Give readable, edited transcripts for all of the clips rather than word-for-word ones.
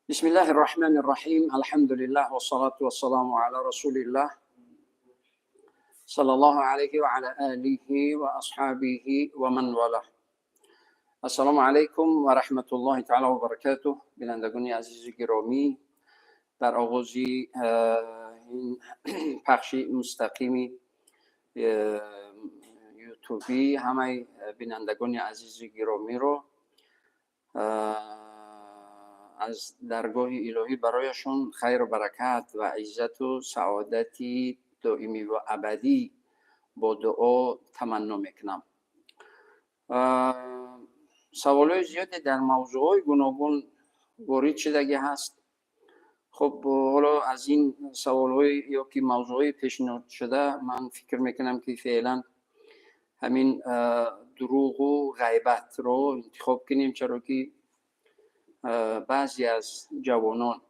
بسم الله الرحمن الرحيم، الحمد لله والصلاة والسلام على رسول الله صلى الله عليه وعلى آله وأصحابه ومن والاه. السلام علیکم و رحمت الله تعالی و برکاته. بینندگان عزیز گرامی، در آغازی این پخش مستقیمی یوتیوبی همه بینندگان عزیز گرامی رو از درگاه الهی برایشون خیر و برکت و عزت و سعادت دائمی و ابدی با دعا تمنا میکنم. سوالای زیادی در موضوعهای گوناگون وارد شدگی هست. خب، حالا از این سوالهای یا که موضوعهای پیشنهاد شده، من فکر میکنم که فعلا همین دروغ و غیبت رو انتخاب کنیم، چرا که بعضی از جوانان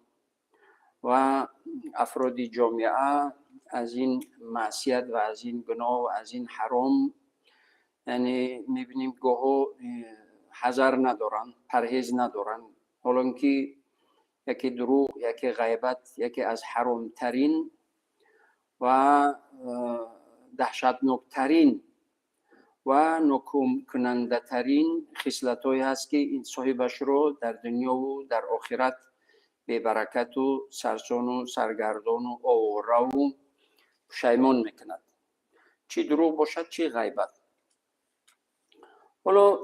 و افراد جامعه از این معصیت و از این گناه و از این حرام، یعنی میبینیم گاهو حذر ندارن، پرهیز ندارن. حالا که یکی دروغ، یکی غیبت یکی از حرامترین و دهشتناکترین و ناکام ترین خصلت هست که این صاحبش رو در دنیا و در آخرت ببرکت و سرسان و سرگردان و آواره و پشیمان میکند، چی دروغ باشد، چی غیبت. حالا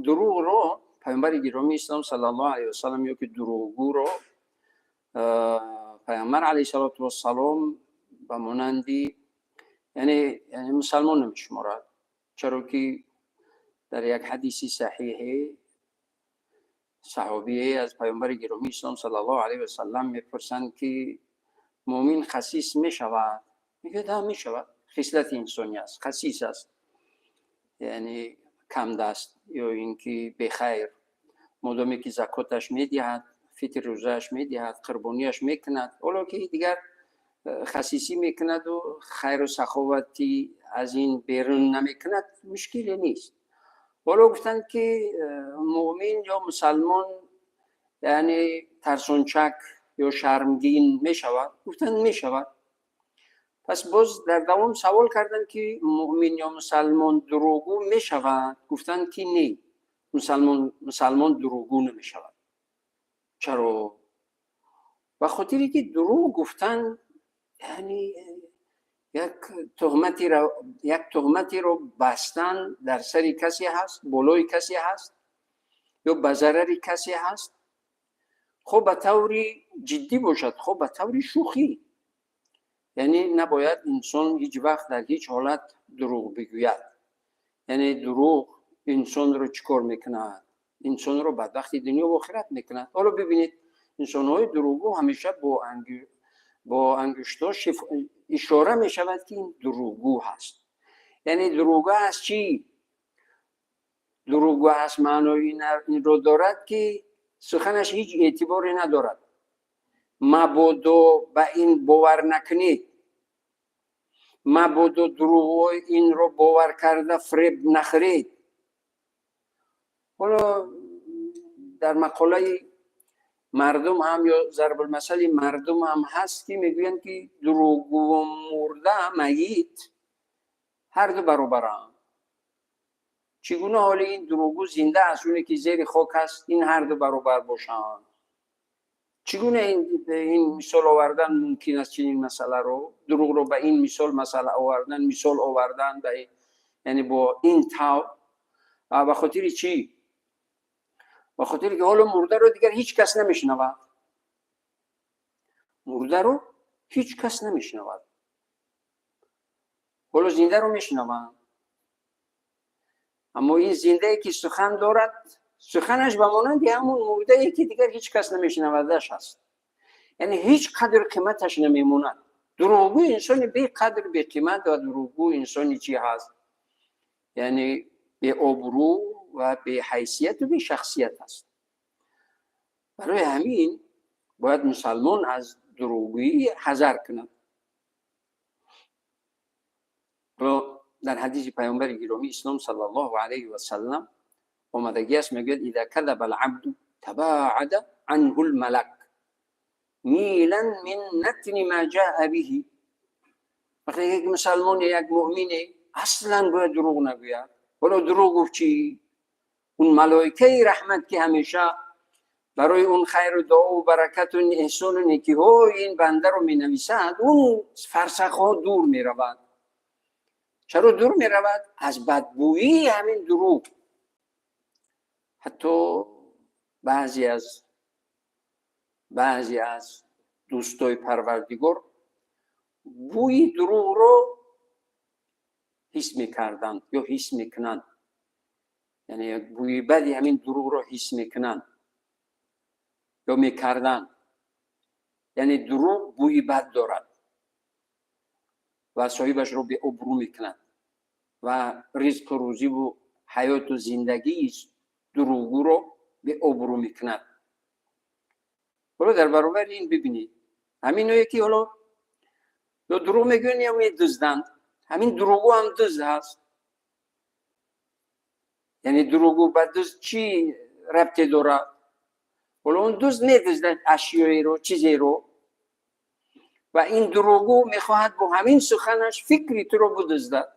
دروغ رو پیامبر گرامی اسلام صلی الله علیه و سلم یا که دروغگو رو پیامبر علیه السلام به مانندی یعنی مسلمان نمیشمارد، چرا که در یک حدیث صحیح صحابی از پیامبر گرامی اسلام صلی الله علیه و سلم میپرسند که مؤمن خسیس میشود؟ میگه ده، میشود، خصلت انسانی است، خسیس است، یعنی کم دست یا اینکه بخیر، مادامی که زکاتش میدهد، فطر روزش میدهد، قربانیش میکند، حالا که دیگر خسیسی میکند و خیر و سخاوتی از این بیرون نمیکند، مشکلی نیست. حالا گفتند که مؤمن یا مسلمان یعنی ترسونچک یا شرمگین میشود؟ گفتند میشود. پس باز در دوام سوال کردند که مؤمن یا مسلمان دروغگو میشود؟ گفتند که نه، مسلمان دروغگو نمیشود. چرا؟ به خاطری که دروغ گفتن یعنی یک تهمتی رو بستن در سر کسی هست، بالای کسی هست یا به ضرر کسی هست. خب به طوری جدی باشد، خب به طوری شوخی، یعنی نباید انسان هیچ وقت در هیچ حالت دروغ بگوید. یعنی دروغ انسان رو چیکار میکند؟ انسان رو بدبخت دنیا و آخرت میکند. حالا ببینید، انسان های دروغگو همیشه با انگشتاش اشاره می شود که این دروغگو هست. یعنی دروغگو از چی؟ دروغگو از معنای این رو دارد که سخنش هیچ اعتباری ندارد. مبادا به این باور نکنید، مبادا دروغ این رو باور کرده فریب نخرید. حالا در مقاله مردم هم یا ضرب المثل مردم هم هست که میگویند که دروغگو و مرده، میت، هر دو برابرند. چگونه حال این دروغگو زنده است، اونی که زیر خاک است، این هر دو برابر باشند؟ چگونه این مثال آوردن ممکن است؟ چنین مسئله رو، دروغ رو به این مثال مسئله آوردن، مثال آوردن به یعنی با این طور، به خاطر چی؟ به خاطر که حالا مرده رو دیگر هیچ کس نمیشنود، مرده رو هیچ کس نمیشنود، حالا زنده رو میشنوند. اما این زنده که سخن دارد، سخنش به مانند همون مرده ای که دیگر هیچ کس نمیشنودش هست، یعنی هیچ قدر قیمتش نمیموند. دروغگو انسان بی قدر، بی قیمت و دروغگو انسانی چی هست؟ یعنی بی آبرو و بی حیثیت و بی شخصیت است. برای همین باید مسلمان از دروغگویی حذر کند. و در حدیث پیامبر گرامی اسلام صلی الله علیه و سلم آمدگی است، میگوید اذا کذب العبد تباعد عنه الملک. ميلا من نتن ما جاء به. وقتی یک مسلمان، یک مؤمن اصلا باید دروغ نگوید. حالا دروغ گفت چی؟ اون ملائکه رحمت که همیشه برای اون خیر و دعا و برکت و احسان و نیکی های این بنده رو می نویسد، اون فرسخ ها دور می رود. چرا دور می رود؟ از بدبویی همین دروغ. حتی بعضی از دوستای پروردگار بوی دروغ رو حس میکردند یا حس میکنند، یعنی یک بوی بدی همین دروغ رو حس میکنند یا میکردند. یعنی دروغ بوی بد دارد و صاحبش رو به ابرو میکند و رزق و روزی و حیات و زندگی دروغگو رو به ابرو میکند. حالا در برابر این ببینید، همین که حالا یا دروغ میگوین یا میدزدند، همین دروغگو هم دزد هست. یعنی دروغگو با دزد چی ربطی داره؟ حالا اون دزد میدزدد اشیایی رو، چیزی رو، و این دروغگو میخواهد با همین سخنش فکری تو رو بدزدد،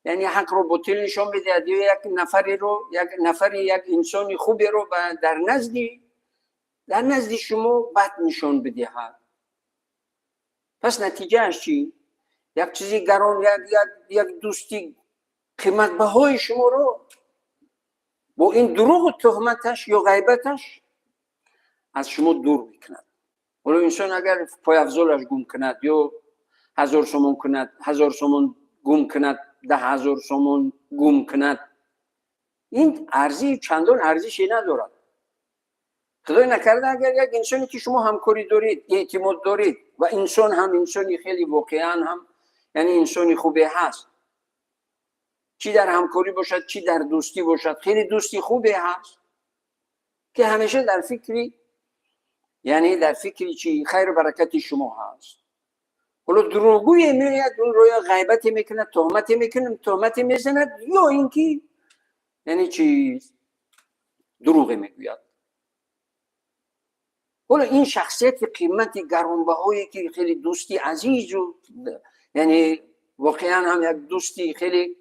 یعنی حق رو باطل نشان بدهد یا یک نفری رو، یک نفری، یک انسانی خوبی رو در نزد شما بد نشان بدهد. پس نتیجهش چی؟ یک چیزی گران، یک دوستی قیمت بهای شما رو با این دروغ و تهمتش یا غیبتش از شما دور میکند. حالا انسان اگر پایافزالش گم کند یا 1000 سومون کند، 1000 سومون گم کند، 10,000 سومون گم کند، این ارزی چندان ارزشی ندارد. خدای نکرده اگر یک انسانی که شما همکاری دارید، اعتماد دارید و انسان هم انسانی خیلی واقعا هم یعنی انسانی خوبی هست، چی در همکاری باشد چی در دوستی باشد، خیلی دوستی خوبی هست که همیشه در فکری، یعنی در فکری چی؟ خیر و برکت شما هست. حالا دروغگوی میآید، اون رو یا غیبت میکنه، تهمت میکنه، تهمت میزند یا اینکه یعنی چیز دروغ میگوید. حالا این شخصیت قیمت گرانبهایی که خیلی دوستی عزیز و یعنی واقعا هم یک دوستی خیلی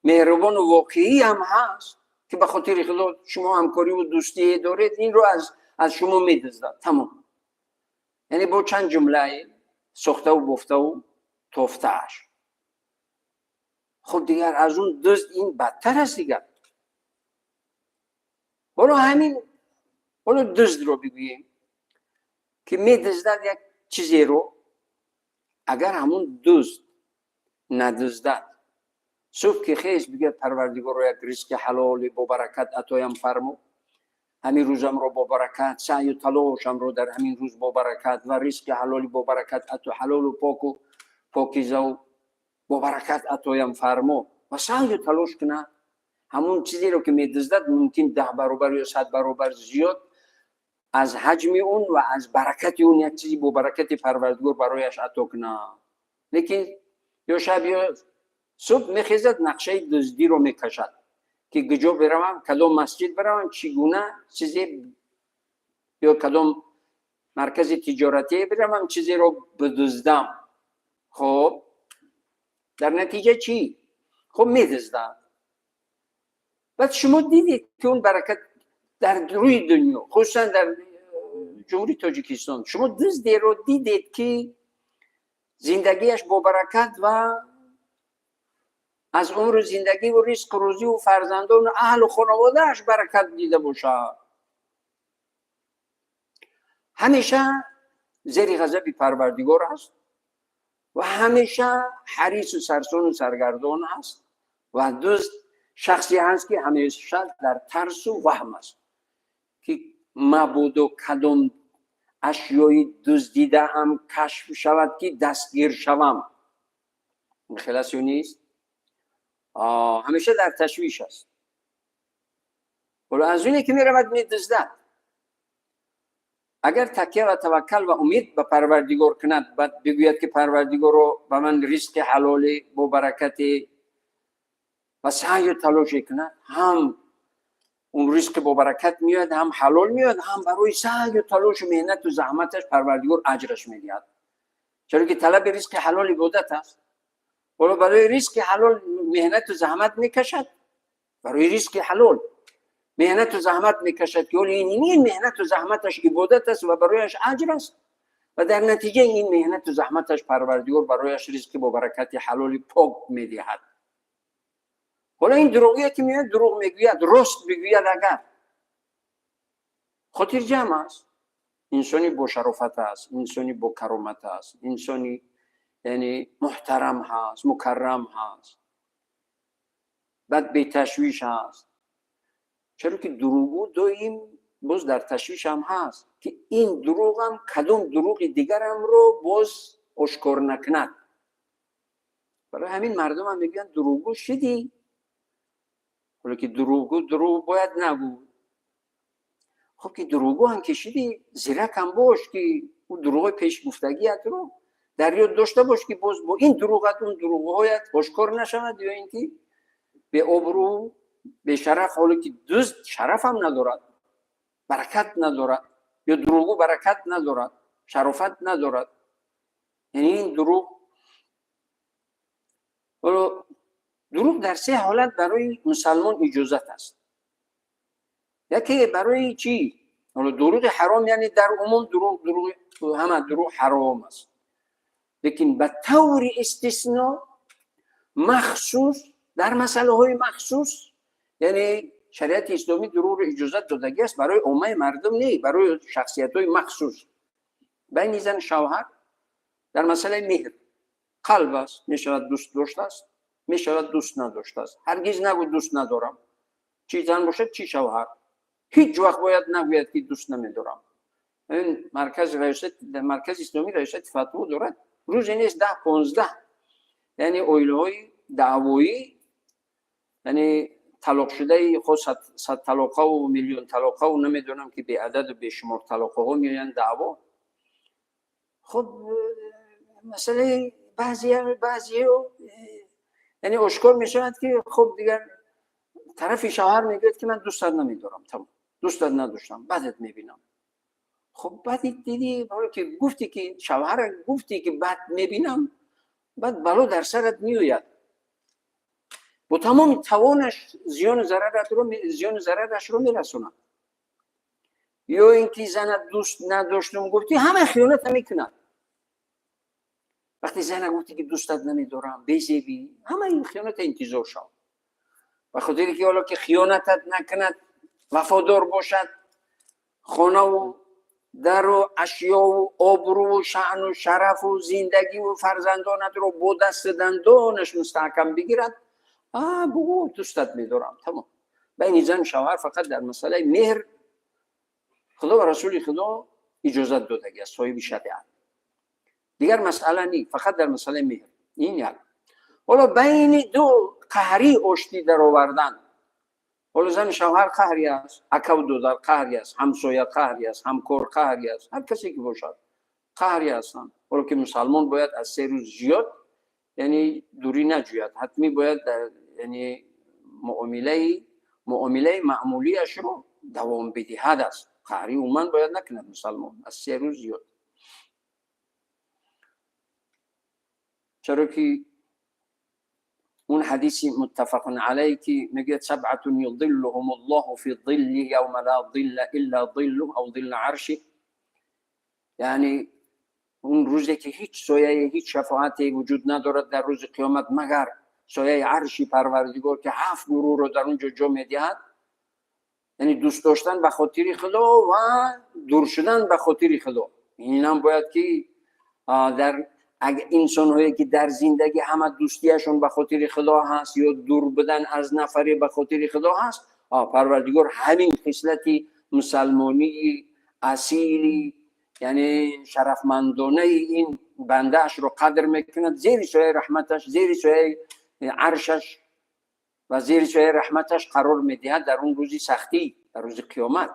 مهربان و واقعی هم هست که به خاطر خدا شما همکاری و دوستی دارید، این رو از شما میدزدد. تمام. یعنی با چند جمله ساخته و بافته و تافتهش. خب دیگر از اون دزد این بدتر است دیگر. حالا همین، حالا دزد رو بگوییم که میدزدد یک چیزی رو، اگر همون دزد ندزدد، صبح که خیز بگه پروردگار رو یک رزق حلال با برکت عطایم فرمو، همین روزم رو با برکت، سعی و تلاشم رو در همین روز با برکت و رزق حلال با برکت عطا، حلال و پاک و پاکیزه و با برکت عطایم فرمو و سعی و تلاش کنه، همون چیزی رو که میدزدد ممکن 10 برابر یا 100 برابر زیاد از حجم اون و از برکت اون یک چیزی با برکت پروردگار برایش عطا کنه. لیکن یا شب یا صبح میخیزد، نقشه دزدی رو میکشد که کجا بروم، کدام مسجد بروم، چگونه چیزی یا کدام مرکز تجارتی بروم چیزی رو بدزدم. خب در نتیجه چی؟ خب میدزدم. بعد شما دیدید که اون برکت در روی دنیا، خصوصا در جمهوری تاجیکستان، شما دزدی رو دیدید که زندگیش با برکت و از عمر زندگی و رزق روزی و فرزندان و اهل و خانوادهش برکت دیده باشد؟ همیشه زیر غضب پروردگار است و همیشه حریص و سرسون و سرگردان است و دزد شخصی هست که همیشه در ترس و وهم است که مبادا کدام اشیای دزدیده هم کشف شود که دستگیر شوم. خلاص نیست، همیشه در تشویش است. حالا از اونی که میرود میدزدد، اگر تکیه و توکل و امید به پروردگار کند، بعد بگوید که پروردگار رو به من رزق حلال با برکت و سعی و تلاش کند، هم Он ризқи бо баракат меояд, ҳам ҳалол меояд, ҳам барои саъю талошу меҳнату заҳматаш Парвардигор аҷраш медиҳад, чаро ки талаби ризқи ҳалол ибодат аст. Ҳоло барои ризқи ҳалол меҳнату заҳмат мекашад, барои ризқи ҳалол меҳнату заҳмат мекашад, ки ҳоло ин меҳнату заҳматаш ибодат аст ва барояш аҷр аст, ва дар натиҷаи ин меҳнату заҳматаш Парвардигор барояш ризқи бо баракати ҳалоли пок медиҳад. Ҳоло ин дурӯғие ки меояд, дурӯғ мегӯяд, рост бигӯяд агар, хотирҷамъ аст, инсони бошарофат аст, инсони бокаромат аст, инсони яъне муҳтарам ҳаст, мукаррам ҳаст, баъд беташвиш ҳаст, чаро ки дурӯғгӯ доим боз дар ташвишам ҳаст, ки ин дурӯғам кадом дурӯғи дигарамро боз ошкор накунад. Барои ҳамин мардумам мегӯянд: «Дурӯғгӯ шидӣ?» Ҳоло ки дурӯғгӯ дурӯғ бояд нагӯ. Хоб, ки дурӯғгӯ ҳам ки шидӣ, зиракам бош, ки ӯ дурӯғҳои пешгуфтагиятро дар ёд дошта бош, ки боз бо ин дурӯғат он дурӯғҳоят ошкор нашавад ё ин ки беобрӯ, бешараф. Ҳоло ки дузд шарафам надорад, баракат надорад, ё дурӯғгӯ баракат надорад, шарофат надорад. Яъне ин дурӯғ, ҳоло дурӯғ дар се ҳолат барои мусалмон иҷозат аст. Яке барои чӣ? Ҳоло дурӯғи ҳаром, яъне дар умум дурӯғ, дурӯғ, ҳама дурӯғ ҳаром аст, лекин ба таври истисно, махсус дар масъалаҳои махсус, яъне шариати исломӣ дурӯғро иҷозат додагӣ аст, барои оммаи мардум не, барои шахсиятҳои махсус. Байни зан шавҳар дар масъалаи меҳр қалб аст, мешавад дӯст доштааст, мешавад дӯст надоштааст. Ҳаргиз нагӯ «дӯст надорам», чӣ зан бошад, чӣ шавҳар, ҳеҷ вақт бояд нагӯяд, ки дӯст намедорам. Ин маркази раёсат, маркази исломӣ раёсати фатво дорад, рӯзе нест 10-15, яъне оилаҳои даъвоӣ, яъне талоқшудаи худ сад талоқаву миллион талоқаву намедонам, ки беададу бешумор талоқаҳо меоянд, даъво. Хуб, масъалаи баъзео, яъне ошкор мешавад, ки хуб, дигар тарафи шавҳар мегӯяд, ки ман дӯстат намедорам, тамом, дӯстат надоштам, бадат мебинам. Хуб, баъди дидӣ, ҳоло ки гуфтӣ, ки шавҳара гуфтӣ, ки бад мебинам, баъд бало дар сарат меояд, бо тамоми тавонаш зиёну зарарашро мерасонад. Ё ин ки занат дӯст надоштум гуфтӣ, ҳама хиёната мекунад. Вақте зана гуфтӣ, ки дӯстат намедорам, безебӣ, ҳама ин хиёната интизор шав. Ба хотире ки ҳоло ки хиёнатат накунад, вафодор бошад, хонаву дару ашёву обрӯву шаъну шарафу зиндагиву фарзандонатро бо дасту дандонаш мустаҳкам бигирад, бугӯ «дӯстат медорам», тамом. Байни зан шавҳар фақат дар масъалаи меҳр Худо ва Расули Худо иҷозат додагӣ аст, соҳиби шариат. Дигар масъала ни, фақат дар масъалаи меҳр. Ин як. Ҳоло байни ду қаҳрӣ оштӣ даровардан. Ҳоло зани шавҳар қаҳрӣ аст, акаву додар қаҳрӣ аст, ҳамсоя қаҳрӣ аст, ҳамкор қаҳрӣ аст, ҳар касе ки бошад, қаҳрӣ ҳастанд. Ҳоло ки мусалмон бояд аз 3 рӯз зиёд, яъне дурӣ наҷӯяд, ҳатмӣ бояд, яъне муомилаи маъмулиашро давом бидиҳад аст. Қаҳрӣ умуман бояд накунад мусалмон аз 3 рӯз зиёд, чаро ки اون حدیث متفق علیه که میگه سبعة یظلهم الله فی ظله یوم لا ظل الا ظله او ظل عرشه، یعنی اون روزی که هیچ سایه، هیچ شفاعتی وجود ندارد در روز قیامت مگر سایه عرشی پروردگار، که هفت گروه رو در اونجا جا میدهد، یعنی دوست داشتن به خاطر خدا و دور شدن به خاطر خدا. این هم باید که در اگه انسان هایی که در زندگی همه دوستیشون به خاطر خدا هست یا دور بودن از نفری به خاطر خدا هست، پروردگار همین خصلت مسلمانی اصیلی، یعنی شرفمندانه این بندهش رو قدر میکند، زیر سایه رحمتش، زیر سایه عرشش و زیر سایه رحمتش قرار میدهد در اون روزی سختی، در روز قیامت.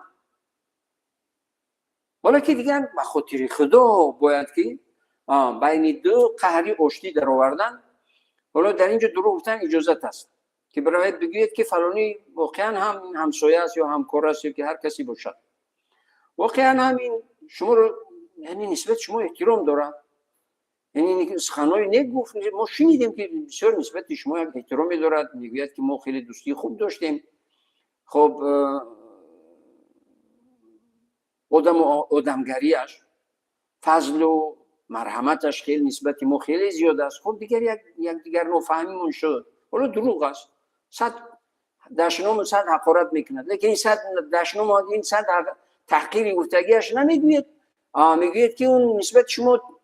حالا که دیگر به خاطر خدا باید که بین دو قهری آشتی در آوردن. حالا در اینجا دروغ گفتن اجازت است. که برای بگوید که فلانی واقعا هم همسایه است یا همکار است یا که هر کسی باشد، واقعا هم این شما رو یعنی نسبت شما احترام دارد، یعنی سخنای نیک گفت، ما شنیدیم که بسیار نسبت شما احترامی دارد، میگوید که ما خیلی دوستی خوب داشتیم. خب آدم و آدمگریش، فضل و مرحمتش خیلی نسبت ما خیلی زیاد است. خب دیگر یک دیگر نفهمیمون شد. حالا دروغ است، 100 دشنام و 100 حقارت میکند، لیکن این 100 دشنام و این 100 تحقیری گفتگیش نمیگوید. میگوید که اون نسبت شما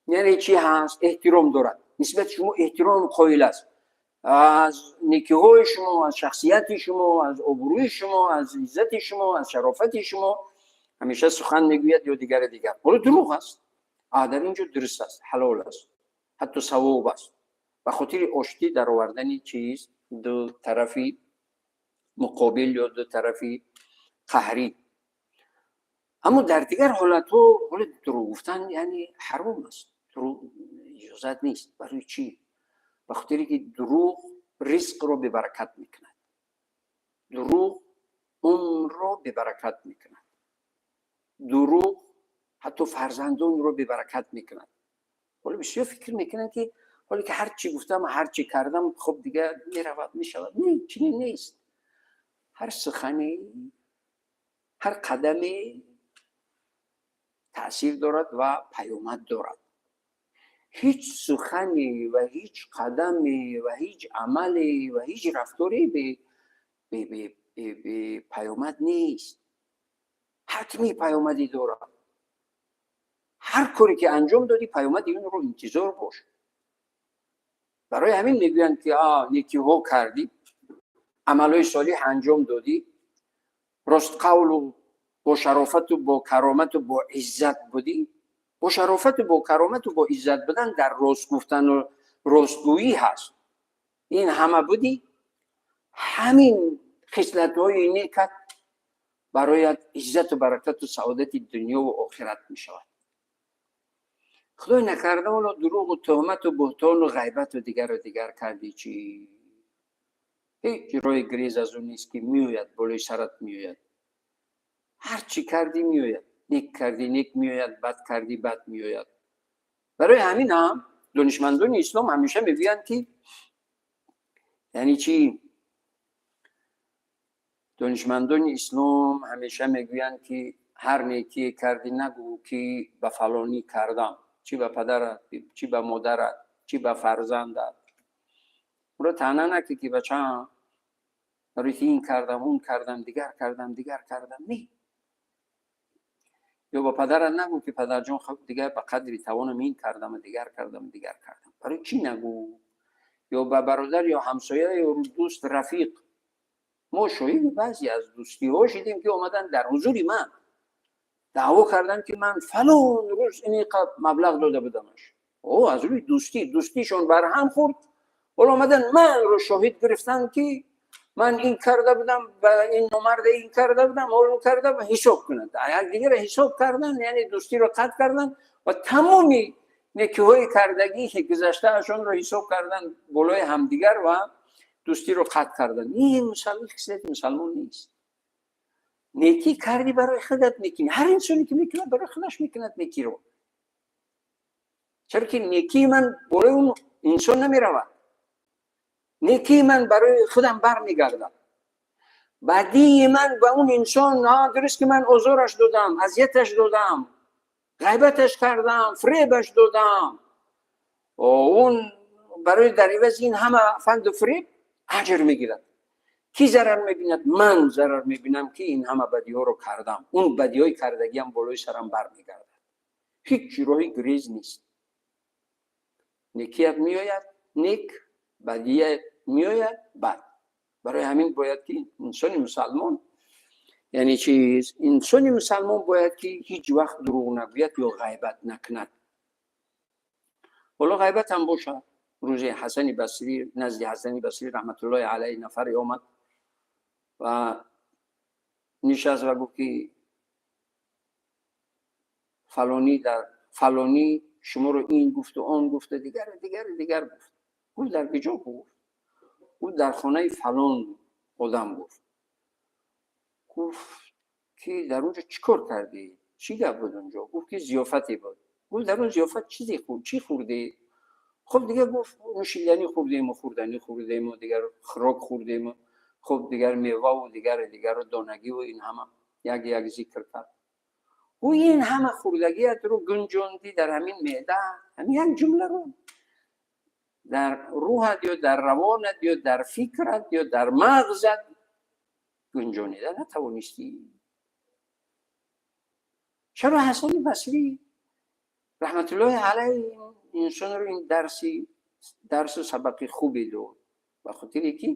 یعنی چی هست؟ احترام دارد، نسبت شما احترام قائل است، از نیکی‌های شما، از شخصیت شما، از آبروی شما، از عزت شما، از شرافت شما همیشه سخن میگوید یا دیگر دیگر. حالا دروغ است، در اینجا درست است، حلال است، حتی ثواب است. به خاطر آشتی در آوردن چیز دو طرفی مقابل یا دو طرفی قهری. اما در دیگر حالتها حال دروغ گفتن یعنی حرام است، دروغ اجازت نیست. برای چی؟ به خاطر که دروغ رزق رو به برکت میکند، دروغ عمر رو به برکت میکند، دروغ حتی فرزندان رو به برکت میکند. حالا بسیار فکر میکنن که حالا که هر چی گفتم هر چی کردم خب دیگه میرود میشود. نه، چنین نیست. هر سخنی، هر قدمی تاثیر دارد و پیامد دارد. هیچ سخنی و هیچ قدمی و هیچ عملی و هیچ رفتاری به پیامد نیست. حتمی پیامدی دارد. هر کاری که انجام دادی پیامد این رو انتظار باش. برای همین میگویند که نیکی ها کردی، عملهای صالح انجام دادی، راست قول و با شرافت و با کرامت و با عزت بودی. با شرافت و با کرامت و با عزت بودن در راست گفتن و راستگویی هست. این همه بودی، همین خصلت های نیکت برایت عزت و برکت و سعادت دنیا و آخرت می شود. خدای نکرده والا دروغ و تهمت و بهتان و غیبت و دیگر و دیگر کردی چی؟ هیچ راه گریز از اون نیست که میآید بالای سرت میآید. هر چی کردی میآید، نیک کردی نیک میآید، بد کردی بد میآید. برای همین هم دانشمندان اسلام همیشه میگویند که یعنی چی؟ دانشمندان اسلام همیشه میگویند که هر نیکی کردی نگو که به فلانی کردم، چی به پدرت، چی به مادرت، چی به فرزندت. او را طعنه نکی که بچه‌ام برای این کردم اون کردم دیگر کردم دیگر کردم. نه، یا با پدرت نگو که پدر جان خب دیگر به قدری توانم این کردم و دیگر کردم و دیگر کردم. برای چی نگو؟ یا به برادر یا همسایه یا دوست رفیق. ما شاهد بعضی از دوستی ها شدیم که آمدن در حضور من دعوا کردن که من فلان روز اینقدر مبلغ داده بودمش. او از روی دوستی، دوستیشون بر هم خورد. حالا آمدن من رو شاهد گرفتن که من این کرده بودم و این نامرد این کرده بودم، اون کرده و حساب کنند. یک دیگه رو حساب کردن، یعنی دوستی رو قطع کردن و تمامی نیکی‌های کردگی که گذشته ازشون رو حساب کردن بالای همدیگر و دوستی رو قطع کردن. این مسلمان خصلت مسلمان نیست. نیکی کردی برای خودت میکنی. هر انسانی که میکنه برای خودش میکند نیکی رو. چرا که نیکی من برای اون انسان نمیرود، نیکی من برای خودم برمیگردم. بدی من به اون انسان، درست که من آزارش دادم، اذیتش دادم، غیبتش کردم، فریبش دادم، اون برای در عوض این همه فند و فریب اجر میگیرد. کی ضرر میبیند؟ من ضرر میبینم که این همه بدی ها رو کردم. اون بدی های کردگی هم بالای سرم برمیگردد. هیچ راهی گریز نیست. نیکیت میآید نیک، بدیت میآید بد. برای همین باید که انسان مسلمان، یعنی چیز، انسان مسلمان باید که هیچ وقت دروغ نگوید یا غیبت نکند. حالا غیبت هم باشه. روز حسن بصری، نزد حسن بصری رحمت الله علیه نفری آمد و نشست و گفت که فلانی در فلانی شما رو این گفت و آن گفت و دیگر دیگر دیگر گفت. گفت در کجا گفت؟ Гуфт дар хонаи фалон одам. Гуфт ки дар онҷо чӣ кор кардӣ, чӣ гап буд онҷо? Гуфт ки зиёфате буд. Гуфт дар он зиёфат чизе хӯрд, чӣ хӯрдӣ? Хуб дигар гуфт нӯшиданӣ хӯрдем ва хӯрданӣ хӯрдем ва дигар хӯрок хӯрдем ва хуб дигар мева ва дигар дигар донагӣ ва ин ҳама як як зикр кард. Ӯ ин ҳама хӯрдагият рӯ гунҷондӣ дар ҳамин меъда, ҳамин як ҷумла рӯ дар рӯҳат ё дар равонат ё дар фикрат ё дар мағзат гунҷонида натавонистӣ. Чаро Ҳасани Басрӣ раҳматуллоҳи алайҳ инсонро ин дарси дарсу сабақи хубе дод? Ба хотире ки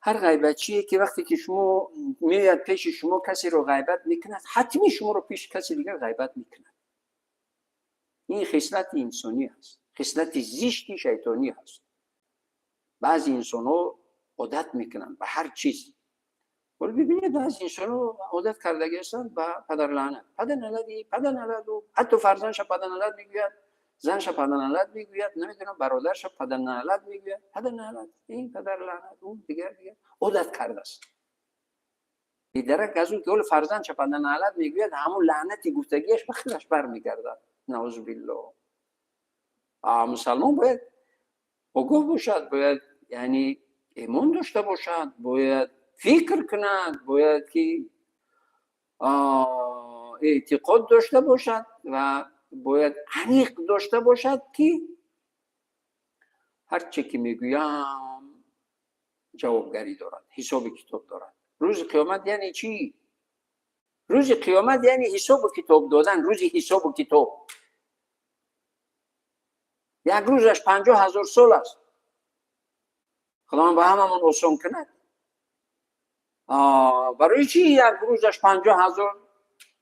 ҳар ғайбатчие ки вақте ки шумо меояд пеши шумо, касеро ғайбат мекунад, ҳатмӣ шуморо пеши каси дигар ғайбат мекунад. Ин хислати инсонӣ аст, хислати зишти шайтонӣ аст. Баъзе инсонҳо одат мекунанд ба ҳар чиз. Вале бибинед, баъзе инсонҳо одат кардагӣ ҳастанд ба падарлаънат, падарналати, падарналату, ҳатто фарзандша падарналат мегӯяд, занша падарналат мегӯяд, намедонам, бародарша падарналат мегӯяд, падарналат, ин падарлаънат, ӯ дигар дигар одат кардааст. Бедарак аз он ки ҳоло фарзандша падарналат мегӯяд, ҳамун лаънати гуфтагиаш ба худаш бармегардад. Наъузу биллоҳ. Мусалмон бояд огоҳ бошад, бояд яъне имон дошта бошад, бояд фикр кунад, бояд ки эътиқод дошта бошад ва бояд аниқ дошта бошад, ки ҳар че ки мегӯям, ҷавобгарӣ дорад, ҳисоби китоб дорад. Рӯзи қиёмат яъне чӣ? Рӯзи қиёмат яъне ҳисобу китоб додан. Рӯзи ҳисобу китоб як рӯзаш 50 000 сол аст. Худованд ба ҳамамон осон кунад. Барои чӣ як рӯзаш 50 000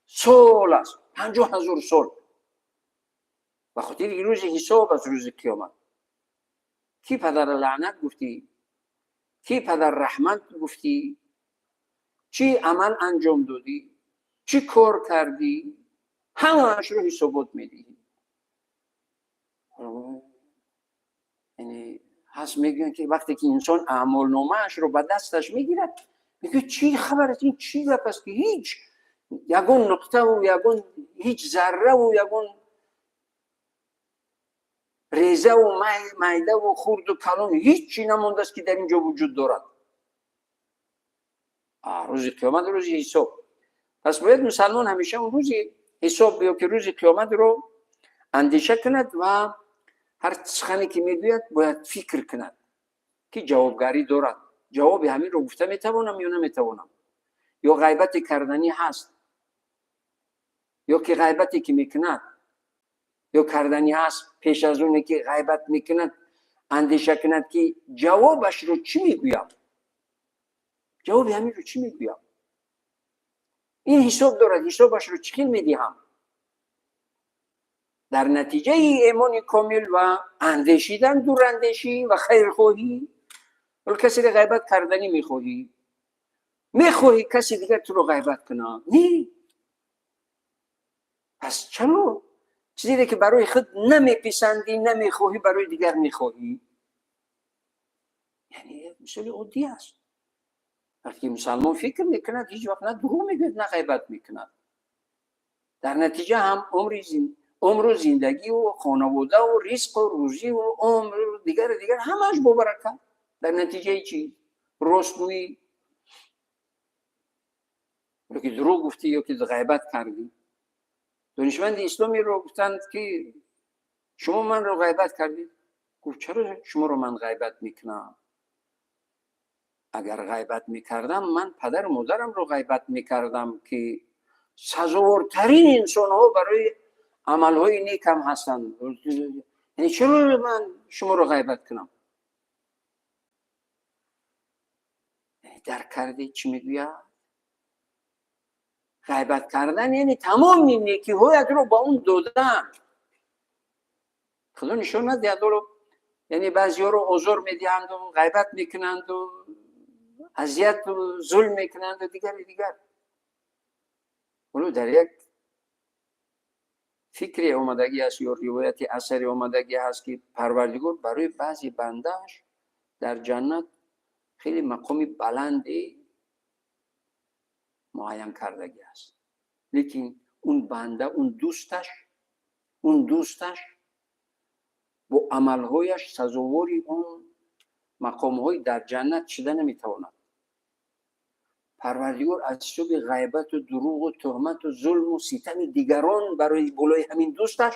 сол аст? 50 000 сол ба хотири рӯзи ҳисоб аст, рӯзи қиёмат. Ки падара лаънат гуфтӣ, ки падар раҳмат гуфтӣ, чӣ амал анҷом додӣ, чӣ кор кардӣ, ҳамаашро ҳисобот медиҳӣ. Яъне ҳаст, мегӯянд, ки вақте ки инсон аъмолномаашро ба дасташ мегирад, мегӯяд: чӣ хабар аст, ин чӣ гап аст, ки ҳеҷ ягон нуқтаву ягон ҳеҷ зарраву ягон резаву майдаву хурду калон ҳеҷ чӣ намондааст, ки дар ин ҷо вуҷуд дорад? Рӯзи қиёмат рӯзи ҳисоб. Пас бояд мусалмон ҳамеша он рӯзи ҳисоб ё ки рӯзи қиёматро андеша кунад ва ҳар сухане ки мегӯяд, бояд фикр кунад, ки ҷавобгарӣ дорад, ҷавоби ҳаминро гуфта метавонам ё наметавонам, ё ғайбате карданӣ ҳаст, ё ки ғайбате ки мекунад ё карданӣ ҳаст, пеш аз оне ки ғайбат мекунад, андеша кунад, ки ҷавобашро чӣ мегӯям, ҷавоби ҳаминро чӣ мегӯям, ин ҳисоб дорад, ҳисобашро чӣ хел медиҳам? Дар натиҷаи имони комил ва андешидан, дурандешӣ ва хайрхоҳӣ. Ҳоло касеро ғайбат карданӣ мехоҳӣ, мехоҳӣ каси дигар туро ғайбат кунад? Не. Пас чаро чизере ки барои худ намеписандӣ, намехоҳӣ, барои дигар мехоҳӣ? Яъне як мисоли оддӣ аст. Вақте ки мусалмон фикр мекунад, ҳеҷ вақт на дурӯғ мегӯяд, на ғайбат мекунад. Дар натиҷа ҳам умри умру зиндагиву хонаводаву ризқу рӯзиву умру дигару дигар ҳамааш бобарака. Дар натиҷаи чӣ? Ростгӯӣ. Ё ки дурӯғ гуфтӣ, ё ки ғайбат кардӣ. Донишманди исломиро гуфтанд, ки шумо манро ғайбат кардед. Гуфт: чаро шуморо ман ғайбат мекунам? Агар ғайбат мекардам, ман падару модарамро ғайбат мекардам, ки сазовортарин инсонҳо барои амалҳои некам ҳастанд. Яъне чаро ман шуморо ғайбат кунам? Дарк кардӣ, чӣ мегӯяд? Ғайбат кардан яъне тамоми некиҳоятро ба он додан. Худо нишон надиҳад, ҳоло яъне баъзеҳоро озор медиҳанду ғайбат мекунанду азияту зулм мекунанду дигари дигар. Ҳоло дар як фикре омадагӣ аст ё ривояти асаре омадагӣ ҳаст, ки Парвардигор барои баъзе бандааш дар ҷаннат хеле мақоми баланде муайян кардагӣ аст. Лекин он банда, он дӯсташ бо амалҳояш сазовори он мақомҳои дар ҷаннат шида наметавонад. Парвардигор аз ҳисоби ғайбату дурӯғу туҳмату зулму ситами дигарон барои болои ҳамин дӯсташ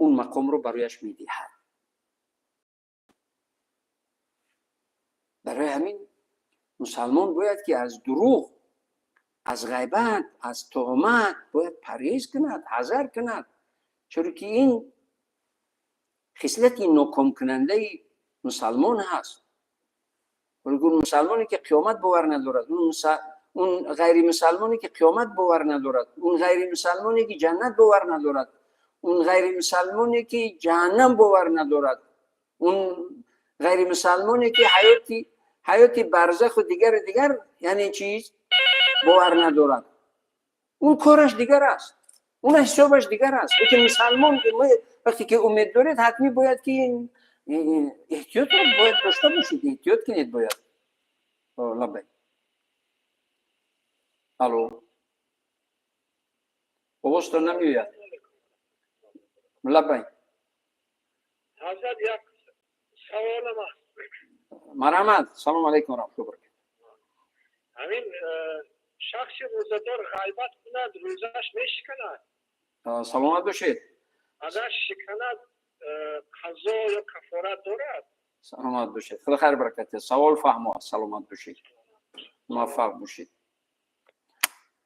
он мақомро барояш медиҳад. Барои ҳамин мусалмон бояд ки аз дурӯғ, аз ғайбат, аз туҳмат бояд парҳез кунад, ҳазар кунад, чаро ки ин хислати нокомкунандаи мусалмон ҳаст. Мусалмоне ки қиёмат бовар надорад, он ғайримусалмоне ки қиёмат бовар надорад, он ғайримусалмоне ки ҷаннат бовар надорад, он ғайримусалмоне ки ҷаҳаннам бовар надорад, он ғайримусалмоне ки ҳаёти барзаху дигару дигар, яъне чиз бовар надорад, он кораш дигар аст, он ҳисобаш дигар аст. Лекин мусалмон вақте ки умед доред, ҳатмӣ бояд ки эҳтиётро бояд дошта бошед, эҳтиёт кунед бояд. Лаббай, алло, овозтон намеояд. Лаббай. Ҳазрат, як саволам аст. Марҳамат, салому алайкум раҳматуллоҳи баракату. Ҳамин шахси рӯзадор ғайбат кунад, рӯзааш мешиканад? Саломат бошед. Агар шиканад, қазо ё кафорат дорад? Саломат бошед, худо хайр баракат. Савол фаҳмо аст. Саломат бошед, муваффақ бошед.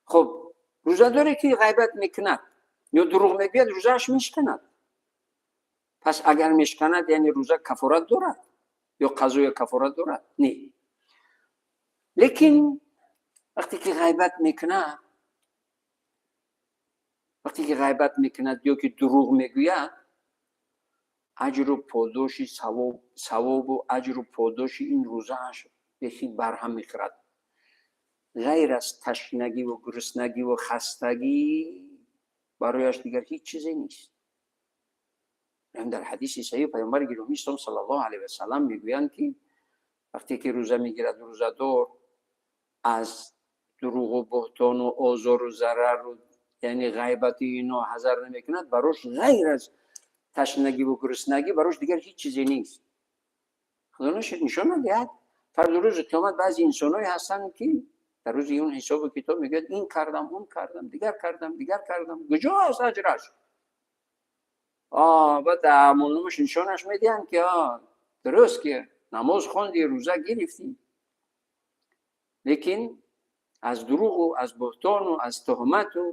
Хуб, рӯзадоре ки ғайбат мекунад ё дурӯғ мегӯяд, рӯзааш мешиканад. Пас агар мешиканад, яъне рӯза кафорат дорад ё қазо ё кафорат дорад? Не. Лекин вақте ки ғайбат мекунад, вақте ки ғайбат мекунад ё ки дурӯғ мегӯяд, аҷру подоши, савобу аҷру подоши ин рӯзааш бехи барҳам мехӯрад. Ғайр аз ташнагиву гуруснагиву хастагӣ барояш дигар ҳеҷ чизе нест. Дар ҳадиси саҳиҳ Паёмбари гиромии ислом саллаллоҳу алайҳи васалам мегӯянд, ки вақте ки рӯза мегирад рӯзадор, аз дурӯғу буҳтону озору зарару, яъне ғайбати ино ҳазар намекунад, барош ғайр аз ташнагиву гуруснагӣ барош дигар ҳеҷ чизе нест. Худо нишон надиҳад, фарду рӯзи қиёмат баъзе инсонҳое ҳастанд, ки дар рӯзи он ҳисобу китоб мегӯяд: ин кардам, он кардам, дигар кардам, дигар кардам, куҷо аст аҷраш? Баъд дар аъмолномаш нишонаш медиҳанд, ки дуруст ки намоз хонди, рӯза гирифтӣ, лекин аз дурӯғу аз буҳтону аз туҳмату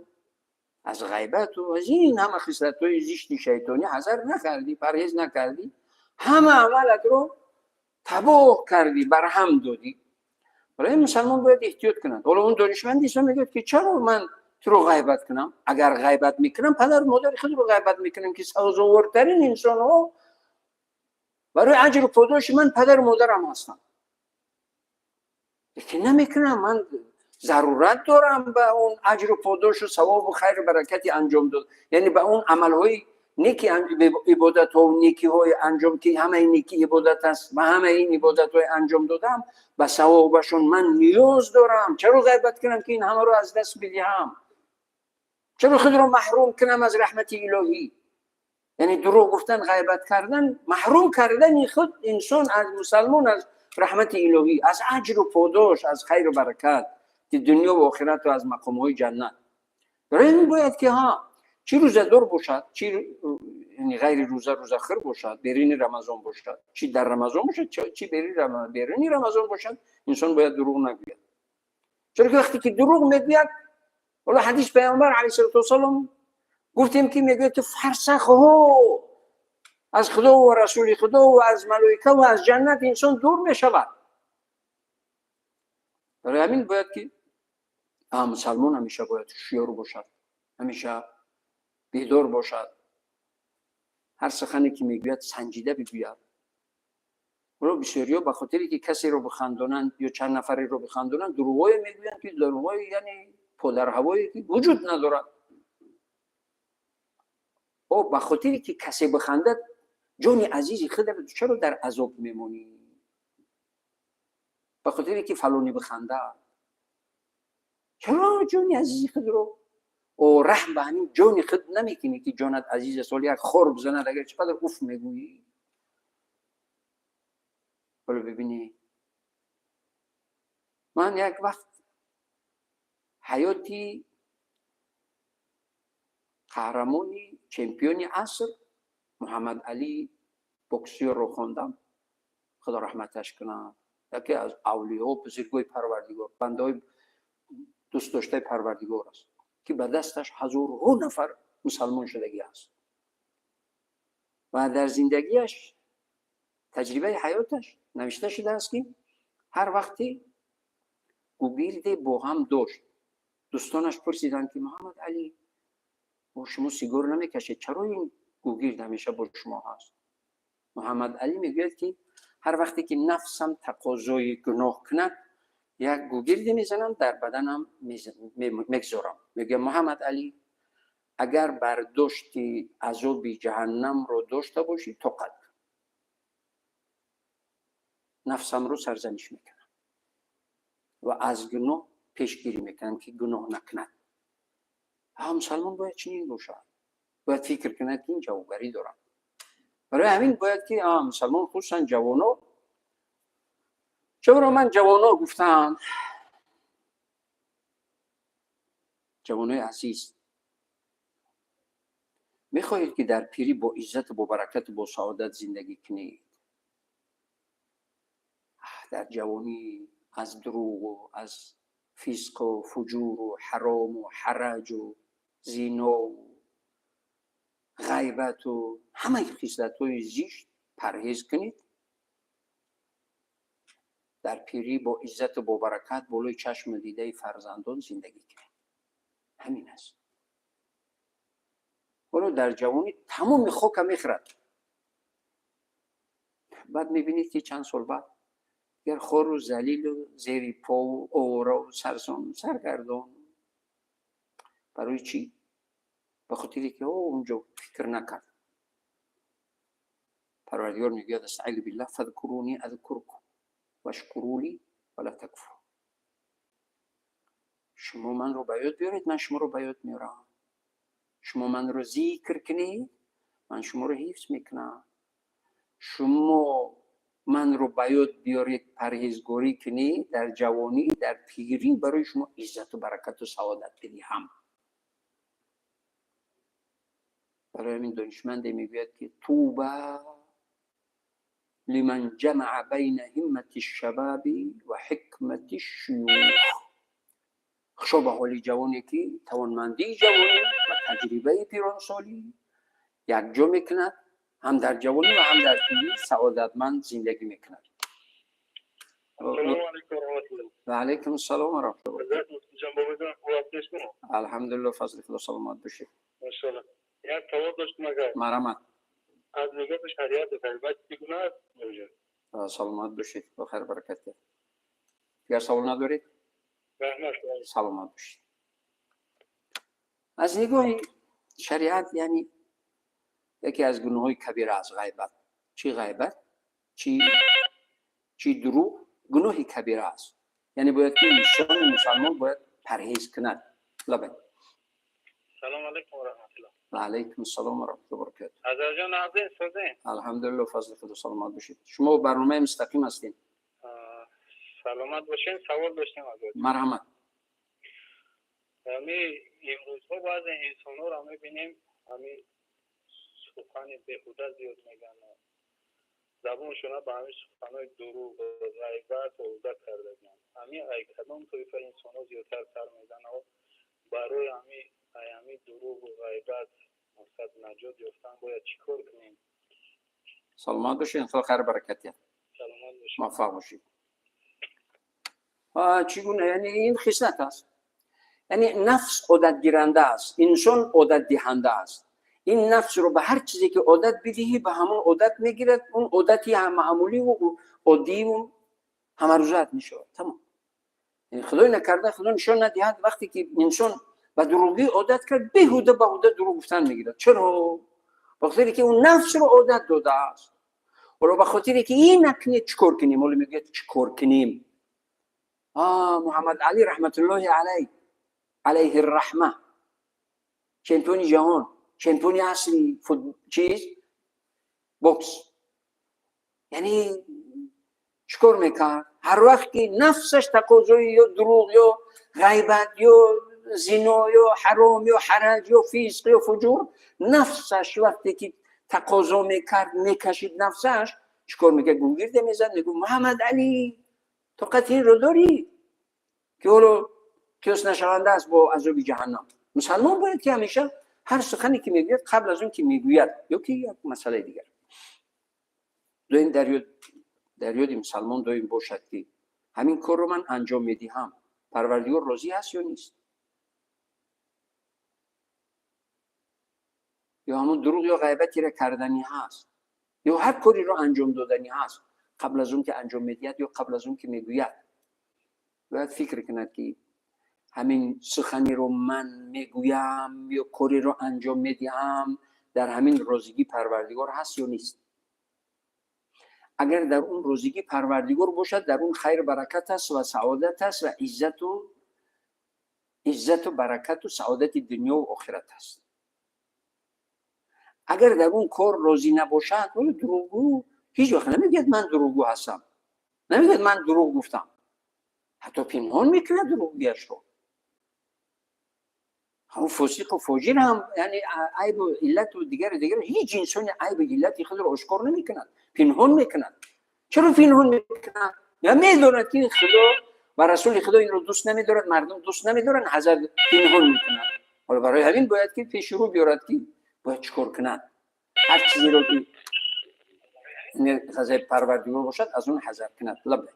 аз ғайбату аз ин ҳама хислатҳои зишти шайтонӣ ҳазар накардӣ, парҳез накардӣ, ҳама амалатро табоҳ кардӣ, барҳам додӣ. Барои мусалмон бояд эҳтиёт кунад. Ҳоло он донишманди ислом мегӯяд, ки чаро ман туро ғайбат кунам? Агар ғайбат мекунам, падару модари худро ғайбат мекунам, ки сазовортарин инсонҳо барои аҷру подоши ман падару модарам ҳастанд. Лекин намекунам, ман зарурат дорам ба он аҷру подошу савобу хайру баракати анҷом дод, яъне ба он амалҳои неки, ибодатҳо, некиҳои анҷом, ки ҳамаи неки ибодат аст ва ҳамаи ин ибодатҳои анҷом додам, ба савобашон ман ниёз дорам. Чаро ғайбат кунам, ки ин ҳамаро аз даст бидиҳам? Чаро худро маҳрум кунам аз раҳмати илоҳӣ? Яъне дурӯғ гуфтан, ғайбат кардан, маҳрум кардани худ инсон аз, мусалмон аз раҳмати илоҳӣ, аз аҷру подош, аз хайру баракат дунё ва охирату аз мақомҳои ҷаннат. Барои ин бояд ки ҳа, чӣ рӯзадор бошад, чӣ ғайри рӯза, рӯзахӯр бошад, беруни Рамазон бошад, чӣ дар Рамазон бошад, чӣ беруни Рамазон бошад, инсон бояд дурӯғ нагӯяд. Чаро ки вақте ки дурӯғ мегӯяд, ҳоло ҳадис Паёмбар алайҳиссалоту вассалом гуфтем, ки мегӯяд, ки фарсахҳо аз Худо ва расули Худо ва аз малоика ва аз ҷаннат инсон дур мешавад. Барои ҳамин бояд ки мусалмон ҳамеша бояд ҳушёр бошад, ҳамеша бедор бошад, ҳар сухане ки мегӯяд, санҷида бигӯяд. Ҳоло бисёриҳо ба хотире ки касеро бихандонанд ё чанд нафареро бихандонанд, дурӯғҳое мегӯянд, ки дурӯғҳои, яъне подарҳавое ки вуҷуд надорад. О, ба хотире ки касе бихандад, ҷони азизи худро чаро дар азоб мемонӣ? به خاطر که فلانی بخنده. چرا جونی عزیزی خود رو او رحم به همین جون خود نمیکنی که جانت عزیز است، ولی یک خور بزند اگر چقدر اوف میگویی؟ حالا ببینی، من یک وقت حیاتی قهرمانی چمپیونی عصر محمد علی بوکسیور رو خواندم، خدا رحمتش کنه، یکی از اولیا و بزرگای پروردگار، بنده دوست داشته پروردگار است که به دستش هزارها نفر مسلمان شدگی است و در زندگیش تجربه حیاتش نوشته شده است که هر وقتی گوگیرد با هم داشت، دوستانش پرسیدند که محمد علی، با شما سیگار نمیکشید، چرا این گوگیرد همیشه با شما هست؟ محمد علی میگوید که هر وقتی که نفسم تقاضای گناه کند، یک گوگیردی میزنم، در بدنم میگذارم. میگه محمد علی، اگر برداشت عذاب جهنم رو داشته باشی، طاقت نفسم رو سرزنش میکنم و از گناه پیشگیری میکنم که گناه نکند. ها، مسلمان باید چنین باشد، باید فکر کند که این جوابگری دارم. برای همین باید که مسلمان، خصوصا جوانا، چرا من جوانا گفتم؟ جوانای عزیز، میخواهید که در پیری با عزت و با برکت و با سعادت زندگی کنید، در جوانی از دروغ و از فسق و فجور و حرام و حرج و زینا و غیبت و همه خصلت های زشت پرهیز کنید، در پیری با عزت و با برکت بالای چشم دیده فرزندان زندگی کنید. همین است. حالا در جوانی تمام خاک میخورد، بعد میبینید که چند سال بعد گر خار و ذلیل و زیر پا و آواره و سرسان سرگردان. برای چی؟ به خاطری که او اونجا فکر نکرد. پروردگار میگوید، استعیذ بالله، فاذکرونی اذکرکم واشکروا لی ولا تکفرون. شما من رو به یاد بیارید، من شما رو به یاد میارم. شما من رو ذکر کنید، من شما رو حفظ میکنم. شما من رو به یاد بیارید، پرهیزگاری کنید، در جوانی، در پیری برای شما عزت و برکت و سعادت بدهم. برای همین دانشمند میگوید که طوبی لمن جمع بین همت الشباب و حکمت الشیوخ. خوشا به حال جوانی که توانمندی جوانی و تجربه پیرانسالی یک جا میکند، هم در جوانی و هم در پیری سعادتمند زندگی میکند. سلام علیکم و رحمت الله. و علیکم السلام و رحمت الله. حضرت جان، بابا جان، خوب هستید شما؟ الحمدلله، فضل خدا، سلامت باشید. ماشاءالله. یک سوال داشتم اگر مرحمت. از نگاه شریعت غیبت چگونه است موجود؟ سلامت باشید، با خیر برکت. دیگر سوال ندارید؟ رحمت. سلامت باشید. از نگاه شریعت، یعنی یکی از گناه‌های کبیره از غیبت، چی غیبت، چی دروغ، گناه کبیره است. یعنی باید که انسان مسلمان باید پرهیز کند. لبیک. سلام علیکم و رحمت الله. و علیکم السلام و رحمت الله و برکاته. حضرت جان، نازین سازین؟ الحمدلله، فضل خدا، سلامت باشید. شما برنامه مستقیم هستین. سلامت باشین. سوال داشتیم حضرت. مرحمت. همی امروزها بعضی انسان ها را میبینیم، همی سخن بیهوده زیاد میگن و زبانشون به همین سخنهای دروغ و غیبت آلوده کرده. همی ای کدام طایفه انسان ها زیادتر سر میزنه و برای همی دروغ و غیبت مقصد نجات یافتن باید چیکار کنیم؟ سلامت باشین، خدا خیر برکت. سلامت باشین. موفق باشید. چگونه؟ یعنی این خصلت است، یعنی نفس عادت گیرنده است، انسان عادت دهنده است. این نفس رو به هر چیزی که عادت بدهی، به همون عادت میگیرد. اون عادتی هم معمولی و عادی و همه روزت میشود، تمام. یعنی خدای نکرده، خدا نشان ندهد، وقتی که انسان به دروغی عادت کرد، بیهوده به هوده دروغ گفتن میگیرد. چرا؟ به خاطر که اون نفس رو عادت داده است. حالا به خاطر که این نکنه چیکار کنیم؟ حالا میگه چیکار کنیم؟ Муҳаммад Али раҳматуллоҳи алайҳ, алайҳи рраҳма, чемпиони ҷаҳон, чемпиони асли чиз бокс. Яъне чикор мекард? Ҳар вақт ки нафсаш тақозои ё дурӯғ, ё ғайбат, ё зино, ё ҳаром, ё ҳараҷ, ё фисқ, ё фуҷур, нафсаш вақте ки тақозо мекард, мекашид нафсаш, чикор мекард? Гугирда мезад, мегуфт: Муҳаммад Али, тоқати инро дорӣ, ки ҳоло қиёс нашаванда аст бо азоби ҷаҳаннам. Мусалмон бояд ки ҳамеша ҳар сухане ки мегӯяд, қабл аз он ки мегӯяд, ё ки як масъалаи дигар, доим дар ёди мусалмон доим бошад, ки ҳамин корро ман анҷом медиҳам, Парвардигор розӣ ҳаст ё нест, ё ҳамон дурӯғ ё ғайбатеро карданӣ ҳаст, ё ҳар кореро анҷом доданӣ ҳаст, қабл аз он ки анҷом медиҳад ё қабл аз он ки мегӯяд, бояд фикр кунад, ки ҳамин суханеро ман мегӯям ё кореро анҷом медиҳам, дар ҳамин розигӣ Парвардигор ҳаст ё нест. Агар дар он розигӣ Парвардигор бошад, дар он хайр, баракат аст ва саодат аст ва иззату баракату саодати дунёву охират аст. Агар дар он кор розӣ набошад, дурӯғгӯ ҳеҷ вақт намегӯяд ман дурӯғгӯ ҳастам, намегӯяд ман дурӯғ гуфтам, ҳатто пинҳон мекунад дурӯғгӯяшро. Ҳамон фосиқу фоҷир ҳам, яъне айбу иллату дигару дигар, ҳеҷ инсони айбу иллати худро ошкор намекунад, пинҳон мекунад. Чаро пинҳон мекунад? Я медонад, ки Худо ва расули Худо инро дӯст намедорад, мардум дӯст намедоранд, ҳазар пинҳон мекунад. Ҳоло барои ҳамин бояд ки пеши рӯ биёрад, ки бояд чӣ кор кунад. Ҳар чизеро ки ғазаби Парвардигор бошад, аз он ҳазар кунад. Лаббай,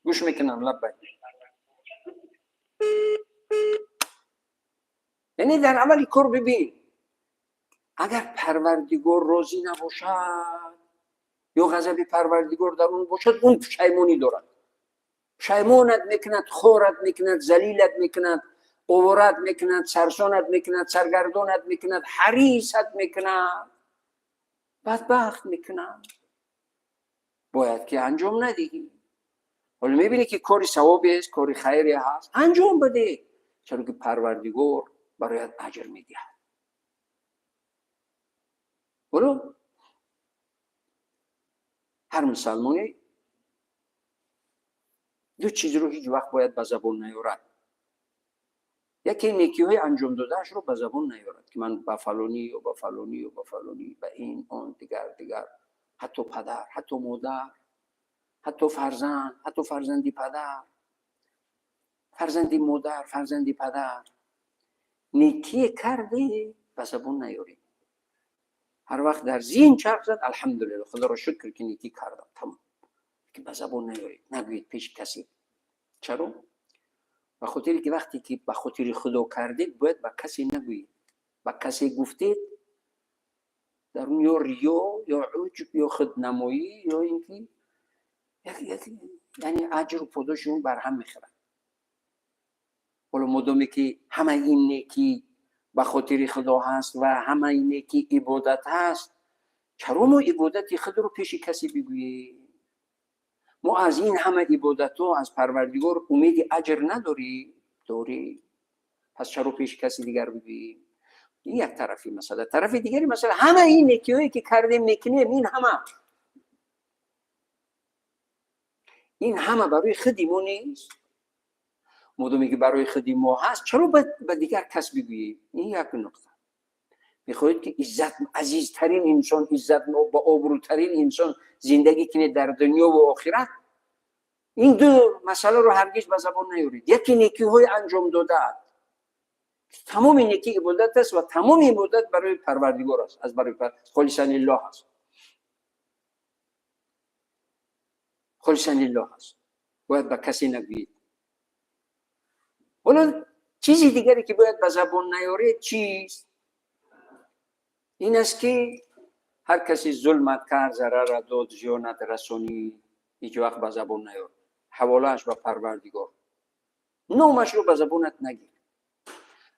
гӯш мекунам, лаббай. Яъне дар аввали кор бибин, агар Парвардигор розӣ набошад ё ғазаби Парвардигор дар он бошад, он пушаймонӣ дорад, пушаймонат мекунад, хорат мекунад, залилат мекунад, овораат мекунад, сарсонат мекунад, саргардонат мекунад, ҳарисат мекунад, бадбахт мекунад. Бояд ки анҷом надиҳӣ. Ҳоло мебинӣ, ки кори савобест, кори хайре ҳаст, анҷом бидеҳ, чаро ки Парвардигор барояд аҷр медиҳад. Ҳоло ҳар мусалмоне ду чизро ҳеҷ вақт бояд ба забон наёрад. Яке, некиҳои анҷом додаашро ба забон наёрад, ки ман ба фалонӣ ё ба фалонӣ ё ба фалонӣ, ба ин, он, дигар, дигар, ҳатто падар, ҳатто модар, ҳатто фарзанд, ҳатто фарзанди падар, фарзанди модар, фарзанди падар, некие карде, ба забон наёред. Ҳар вақт дар зиҳн чарх зад, алҳамдулилла, Худоро шукр, ки некӣ кардам, тамом. Ки ба забон наёред, нагӯед пеши касе. Чаро? Ба хотире ки вақте ки ба хотири Худо кардед, бояд ба касе нагӯед. Ба касе гуфтед, дар он ё риё, ё уҷб, ё худнамоӣ, ё ин ки яъне аҷру подоши он барҳам мехӯрад. Ҳоло модоме ки ҳамаи ин некӣ ба хотири Худо ҳаст ва ҳамаи некӣ ибодат ҳаст, чаро мо ибодати худро пеши касе бигӯем? Мо аз ин ҳама ибодатҳо аз Парвардигор умеди аҷр надорем? Дорем. Пас чаро пеши каси дигар бигӯем? Ин як тарафи масъала. Тарафи дигари масъала, ҳама ин некиҳое ки кардем, мекунем, ин ҳама барои худи мо нест? Модоме ки барои худи мо ҳаст, чаро ба дигар кас бигӯем? Ин як нуқта. Мехоҳед ки иззат, азизтарин инсон, иззат ба обрӯтарин инсон зиндагӣ кунед дар дунёву охират, ин ду масъаларо ҳаргиз ба забон наёред. Яке, некиҳои анҷом додаат, тамоми некӣ ибодат аст ва тамоми ибодат барои Парвардигор аст, аз барои холисан лиллоҳ аст, холисан лиллоҳ аст, бояд ба касе нагӯед. Ҳоло чизи дигаре ки бояд ба забон наёред чист? Ин аст, ки ҳар касе зулмат кард, зарарат дод, зиёнат расонид, ҳеҷ вақт ба забон наёр, ҳаволааш ба Парвардигор, номашро ба забонат нагир.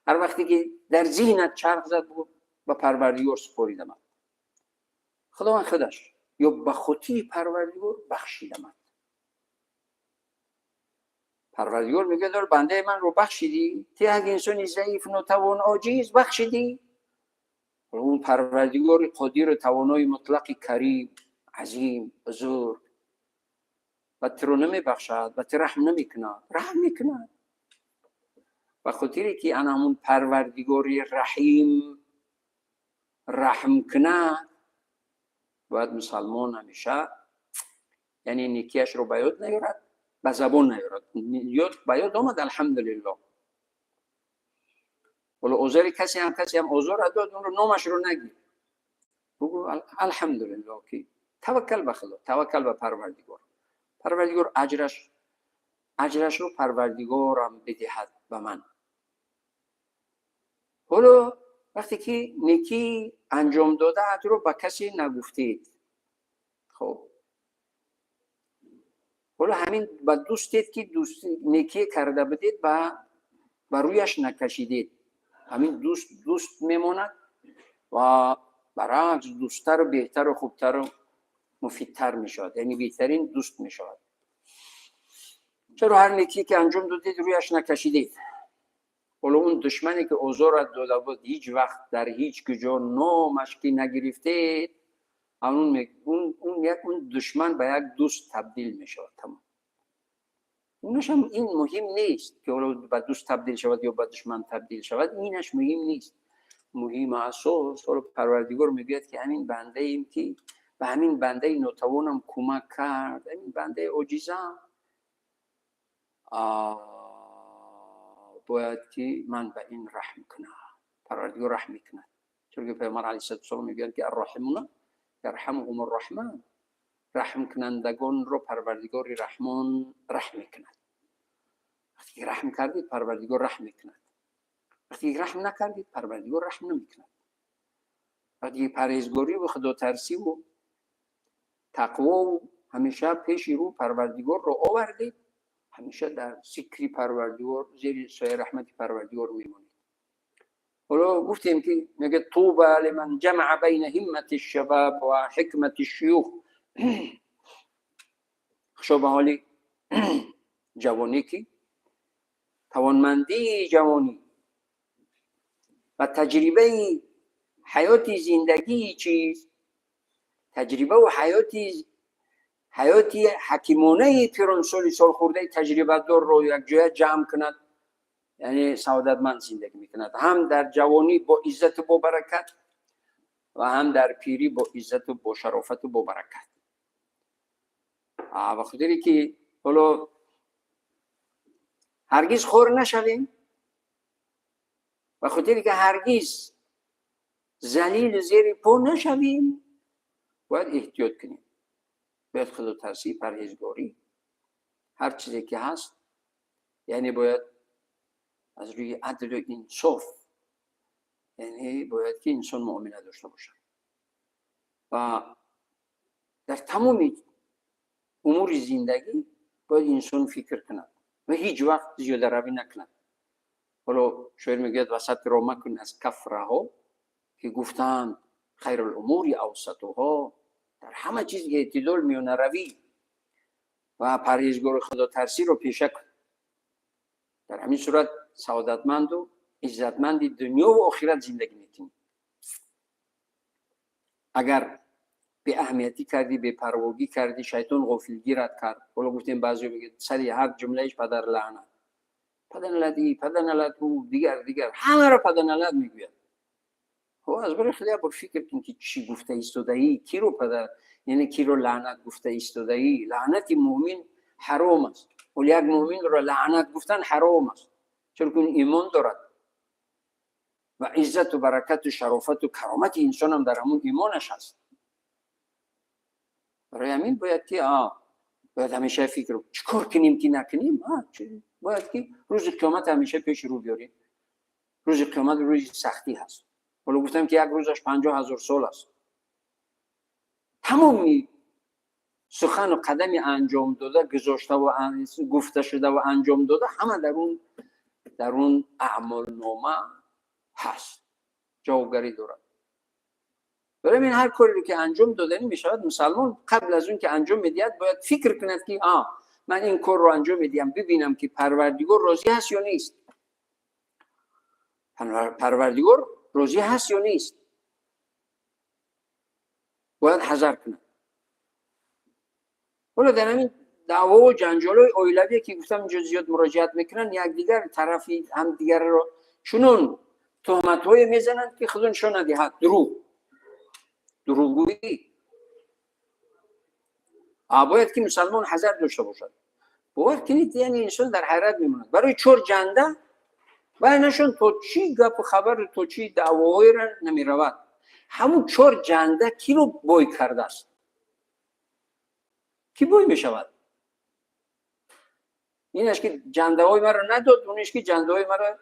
Ҳар вақте ки дар зиҳнат чарх зад, бигӯ: ба Парвардигор супоридамад, Худованд худаш, ё ба хотири Парвардигор бахшидамад. Парвардигор мегӯяд: "Ор, бандаи ман ро бахшидӣ? Ти як инсони заиф, нотавон, оҷиз бахшидӣ?" Он Парвардигори қодиру тавонои мутлақи карим, азим, бузург ба туро намебахшад, ба ту раҳм намекунад? Раҳм мекунад. Ба хотире ки ана ҳамун Парвардигори раҳим раҳм кунад, бояд мусалмон ҳамеша, яъне, некиашро ба ёд наёрад, ба забон наёрад. Ёд ба ёд омад, алҳамдулиллоҳ. Ҳоло озори касе ҳам озора дод, онро номашро нагир, бугӯ: "Алҳамдулиллоҳ", ки таваккал ба Худо, таваккал ба Парвардигор. Парвардигор аҷрашро Парвардигорам бидиҳад ба ман. Ҳоло вақте ки некӣ анҷом додаатро ба касе нагуфтед, хоб, ҳоло ҳамин ба дӯстед ки некӣ карда будед, ба рӯяш накашидед, ҳамин дӯст дӯст мемонад ва баръакс, дӯсттару беҳтару хубтару муфидтар мешавад, яъне беҳтарин дӯст мешавад. Чаро ҳар некие ки анҷом додед, рӯяш накашидед? Ҳоло он душмане ки озорат дода буд, ҳеҷ вақт дар ҳеҷ куҷо номаш ки нагирифтед, он душман ба як дӯст табдил мешавад, тамом. Унашам ин муҳим нест, ки ҳоло ба дӯст табдил шавад ё ба душман табдил шавад, инаш муҳим нест. Муҳим асос, ҳоло Парвардигор мегӯяд, ки ҳамин бандаем ки ба ҳамин бандаи нотавонам кӯмак кард, ҳамин бандаи оҷизам, бояд ки ман ба ин раҳм кунам. Парвардигор раҳм мекунад, чунки Пайғамбар алайҳиссалоту вассалом мегӯяд, ки الراحمون يرحمهم الرحمن, раҳмкунандагонро Парвардигори Раҳмон раҳм мекунад. Вақте ки раҳм кардед, Парвардигор раҳм мекунад. Вақте ки раҳм накардед, Парвардигор раҳм намекунад. Вақте ки парҳезгориву худотарсиву тақвову ҳамеша пеши рӯ Парвардигорро овардед, ҳамеша дар зикри Парвардигор, зери сояи раҳмати Парвардигор мемонед. Ҳоло гуфтем, ки мегӯяд: طوبى لمن جمع بين همة الشباب وحكمة الشيوخ. Хушо ба ҳоли ҷавонӣ, ки тавонмандии ҷавонӣ ва таҷрибаи ҳаёти зиндагии чиз, таҷрибаву ҳаёти ҳакимонаи пиронсоли солхӯрдаи таҷрибадорро якҷоя ҷамъ кунад, яъне саодатманд зиндагӣ мекунад, ҳам дар ҷавонӣ бо иззату бо баракат ва ҳам дар пирӣ бо иззату бо шарофату бо баракат. Ба хотире ки ҳоло ҳаргиз хор нашавем, ба хотире ки ҳаргиз залилу зери по нашавем, бояд эҳтиёт кунем, бояд худотарсӣ, парҳезгорӣ, ҳар чизе ки ҳаст, яъне бояд аз рӯи адлу инсоф, яъне бояд ки инсон муомила дошта бошад ва дар тамоми умури зиндагӣ бояд инсон фикр кунад ва ҳеҷ вақт зиёдаравӣ накунад. Ҳоло шоир мегӯяд: "Васатро макун аз каф раҳо, ки гуфтаанд خير الأمور أوسطها". Дар ҳама чиз эътидол, миёнаравӣ ва парҳезгору худотарсиро пеша кун. Дар ҳамин сурат саодатманду иззатманди дунёву охират зиндагӣ мекунӣ. Агар беаҳамиятӣ кардӣ, бепарвогӣ кардӣ, шайтон ғофилгират кард. Ҳоло гуфтем, баъзео мегӯяд, сари ҳар ҷумлаиш падар лаънат, падар налат, падар налат, ӯ дигар дигар, ҳамаро падар налат мегӯяд. Аз барои хеле бор фикр кун, ки чӣ гуфта истодаӣ, киро падар, яъне киро лаънат гуфта истодаӣ. Лаънати мӯмин ҳаром аст. Ҳоло як мӯминро лаънат гуфтан ҳаром аст, чаро ки имон дорад ва иззату баракату шарофату каромати инсонам дар ҳамун имонаш аст. Барои ҳамин бояд ки бояд ҳамеша фикр, чӣ кор кунем ки накунем. Бояд ки рӯзи қиёмат ҳамеша пеши рӯ биёрем. Рӯзи қиёмат рӯзи сахтӣ ҳаст. Ҳоло гуфтам, ки як рӯзаш 50 000 сол аст. Тамоми сухану қадами анҷом дода, гузоштаву гуфта шудаву анҷом дода, ҳама дар он аъмолнома ҳаст, ҷавобгарӣ дорад. Барои ҳамин ҳар кореро ки анҷом доданӣ мешавад, мусалмон қабл аз он ки анҷом медиҳад, бояд фикр кунад, ки а من این کار رو انجام میدم ببینم که پروردگار راضی هست یا نیست. پروردگار راضی هست یا نیست. باید حذر کنم. حالا در همین دعوا و جنجال های که گفتم اینجا زیاد مراجعت میکنن، یکدیگر طرفی هم دیگر رو چنون تهمت های میزنند که خود نشان ندهد. دروغ، دروغگویی. باید که مسلمان حذر داشته باشد. باور کنید یعنی انسان در حیرت میماند. برای چهار جنده بینشون تا چی گپ و خبر تا چی دعواهای را نمیرود. همون چهار جنده کی رو بای کرده است؟ کی بای میشود؟ اینش که جنده های مرا نداد، اونش که جنده های مرا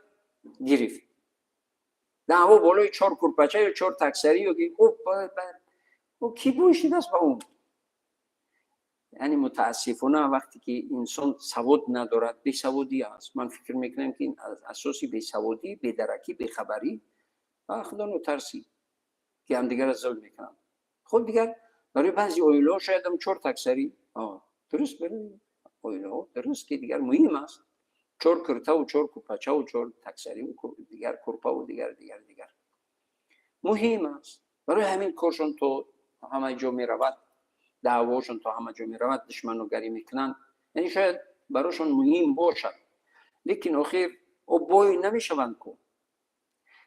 گرفت. دعوا بالای چهار کرپچه یا چهار تکسری یا که او کی بای شده است با اون؟ یعنی متاسفانه وقتی که انسان سواد ندارد، بی سوادی است. من فکر میکنم که این از اساسی بی سوادی، بی درکی، بی خبری و خدا نترسی که هم دیگر ظلم میکنن. خب دیگر برای بعضی اویلو شاید هم چهار تکسری درست برای اویلو درست که دیگر مهم است. چهار کرته و چهار کوپچه و چهار تکسری و دیگر کرپه و دیگر دیگر دیگر مهم است. برای همین کارشون تو همه جا میرود، دعواشون تا همه جا میرود، دشمنوگری میکنن. یعنی شاید براشون مهم باشد، لیکن آخر او بای نمیشوند کو.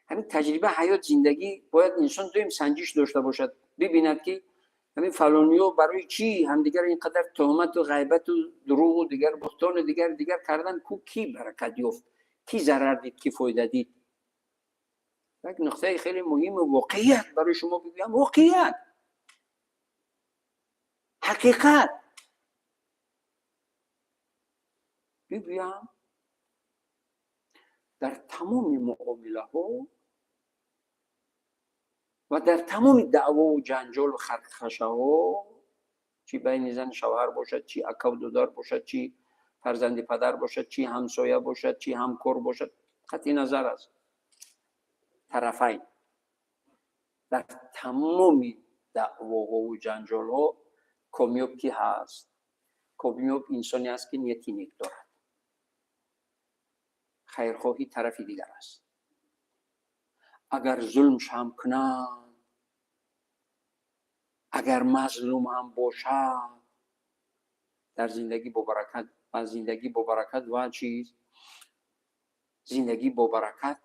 همین تجربه حیات زندگی باید انسان دویم سنجش داشته باشد، ببیند که همین فلانیو برای چی همدیگر اینقدر تهمت و غیبت و دروغ و دیگر بهتان و دیگر دیگر کردن، کو کی برکت یافت، کی ضرر دید، کی فایده دید. یک نقطه خیلی مهم و واقعیت برای شما بگویم، واقعیت، حقیقت بگویم. در تمام معامله ها و در تمام دعوا و جنجال و خرخشه ها، چی بین زن شوهر باشد، چی اکا و دودار باشد، چی فرزند پدر باشد، چی همسایه باشد، چی همکار باشد، قطعی نظر است طرفین، در تمام دعوا و جنجال ها کامیاب کی هست؟ کامیاب انسانی است که نیتی نیک دارد، خیرخواهی طرف دیگر است. اگر ظلم هم کنند، اگر مظلوم هم باشد، در زندگی با برکت و زندگی با برکت و چیز زندگی با برکت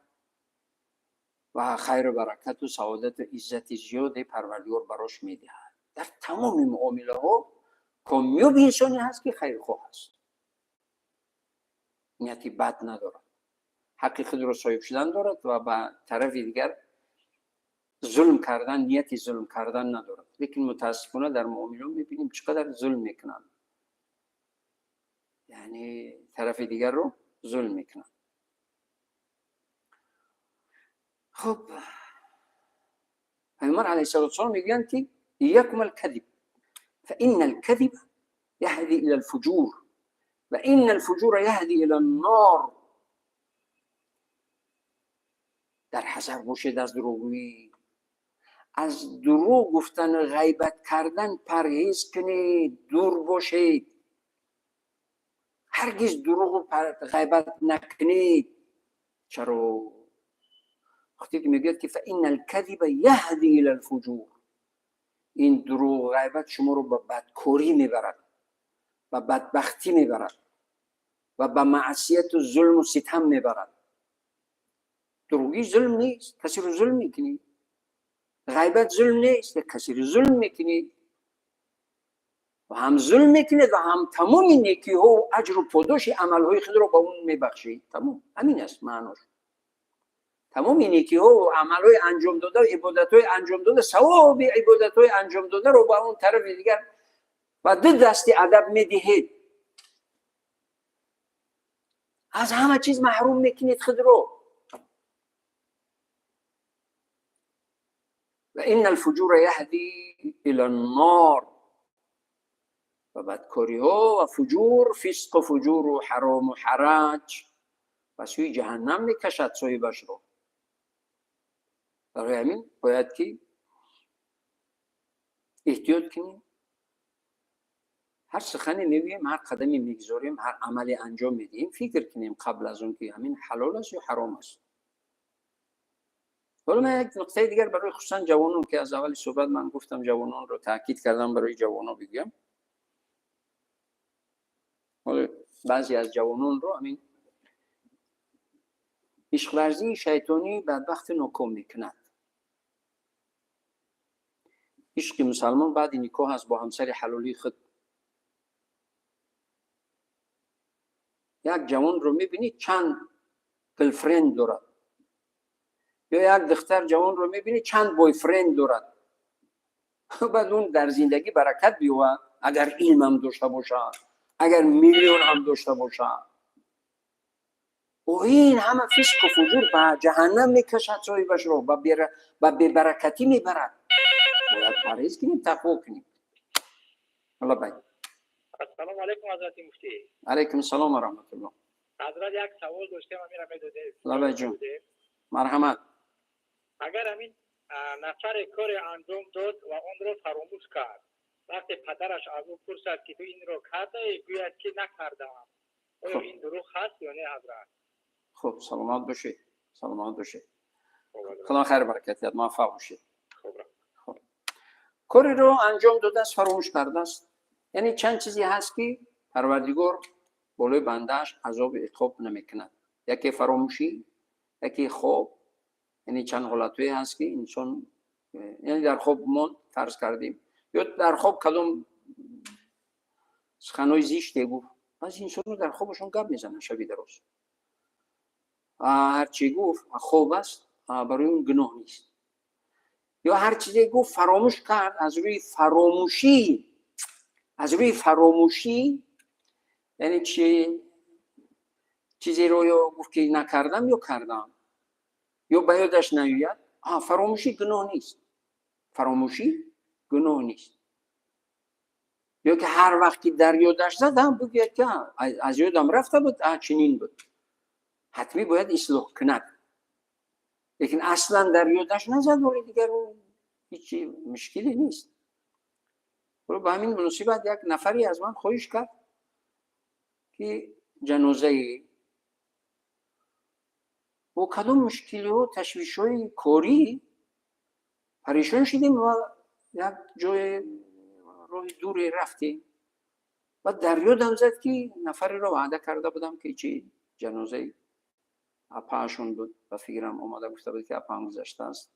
و خیر و برکت و سعادت و عزت زیاد پروردگار براش میدهد. در تمام معامله ها کامیاب انسانی هست که خیرخواه است، نیتی بد ندارد، حق خود را صاحب شدن دارد و به طرف دیگر ظلم کردن، نیت ظلم کردن ندارد. لیکن متاسفانه در معامله میبینیم چقدر ظلم میکنند، یعنی طرف دیگر رو ظلم میکنند. خب پیامبر علیه الصلاة والسلام میگویند که إياكم الكذب فإن الكذب يهدي إلى الفجور وإن الفجور يهدي إلى النار. در حذر باشید از دروغگویی، از دروغ گفتن و غیبت کردن پرهیز کنید، دور باشید، هرگز دروغ و غیبت نکنید. چرا؟ وقتی که میگوید که فإن الكذب يهدي إلى الفجور، این دروغ و غیبت شما رو به بدکاری میبرد، به بدبختی میبرد و به معصیت و ظلم و ستم میبرد. دروغی ظلم نیست، کسی رو ظلم میکنی. غیبت ظلم نیست، کسی رو ظلم میکنی و هم ظلم میکنید و هم تمام نیکی ها و اجر و پاداش عمل های خود رو به اون میبخشید. تمام همین است معناش. تمام نیکی ها و عمل های انجام داده و عبادت های انجام داده، ثواب عبادت های انجام داده رو به اون طرف دیگر و دو دست ادب میدهید. از همه چیز محروم میکنید خود رو. و این الفجور یهدی الی النار. و بدکاری ها و فجور، فسق و فجور و حرام و حرج و سوی جهنم میکشد صاحبش رو. برای همین باید که احتیاط کنیم، Ҳар сухане мегӯем, ҳар қадаме мегузорем, ҳар амале анҷом медиҳем, фикр кунем қабл аз он ки ҳамин ҳалол аст ё ҳаром аст. Ҳоло ман як нуқтаи дигар барои хусусан ҷавонон, ки аз аввали суҳбат ман гуфтам, ҷавононро таъкид кардам, барои ҷавонон бигӯям. Ҳоло баъзе аз ҷавононро ҳамин ишқварзии шайтонӣ бадбахту ноком мекунад. Ишқи мусалмон баъди никоҳ аст бо ҳамсари ҳалолии худ. Як ҷавонро мебинӣ, чанд girlfriend дорад, ё як духтар ҷавонро мебинӣ, чанд boyfriend дорад. Баъд он дар зиндагӣ баракат биёвад, агар илмам дошта бошад, агар миллион ҳам дошта бошад. Ӯ ин ҳама фисқу фуҷур ба ҷаҳаннам мекашад соҳибашро, ба бебаракатӣ мебарад. Бояд парҳез кунем, тақво кунем. Алло, бай. Ассалому алайкум, ҳазрати муфтӣ. Алайкум салом ва раҳматуллоҳ. Ҳазрат, як савол доштем, ҳамира медодед. Лабай ҷон, марҳамат. Агар ҳамин нафаре коре анҷом дод ва онро фаромӯш кард, вақте падараш аз ӯ пурсад, ки ту инро кардаӣ, гӯяд, ки накардаам, оё ин дурӯғ ҳаст ё не, ҳазрат? Хуб, саломат бошед, саломат бошед, худо хайр баракат диҳад, муваффақ бошед. Хуб, кореро анҷом додааст, фаромӯш кардааст. Яъне чанд чизе ҳаст, ки Парвардигор болои бандааш азобу иқоб намекунад: яке фаромӯшӣ, яке хоб. Яъне чанд ҳолатҳое ҳаст, ки инсон, яъне, дар хоб монд, фарз кардем, ё дар хоб кадом суханҳои зиште гуфт. Баъзе инсонҳо дар хобашон гап мезананд шаби дароз. Ҳарчи гуфт, хоб аст, барои он гуноҳ нест. Ё ҳар чизе гуфт, фаромӯш кард, аз рӯи фаромӯшӣ, аз рӯи фаромӯшӣ, яъне чи чизеро ё гуфт, ки накардам ё кардам, ё ба ёдаш наёяд, фаромӯшӣ гуноҳ нест, фаромӯшӣ гуноҳ нест. Ё ки ҳар вақт ки дар ёдаш зад, бигӯяд, ки аз ёдам рафта буд, чунин буд, ҳатмӣ бояд ислоҳ кунад. Лекин аслан дар ёдаш назад, вале дигар ҳеҷ мушкиле нест. Ба ҳамин муносибат як нафаре аз ман хоҳиш кард, ки ҷанозаи бо кадом мушкилиҳо, ташвишҳои корӣ парешон шудем ва як ҷое роҳи дуре рафтем ва дар ёдам зад, ки нафареро ваъда карда будам, ки чи ҷанозаи апаашон буд. Ба фикрам, омада гуфта буд, ки апаам гузаштааст.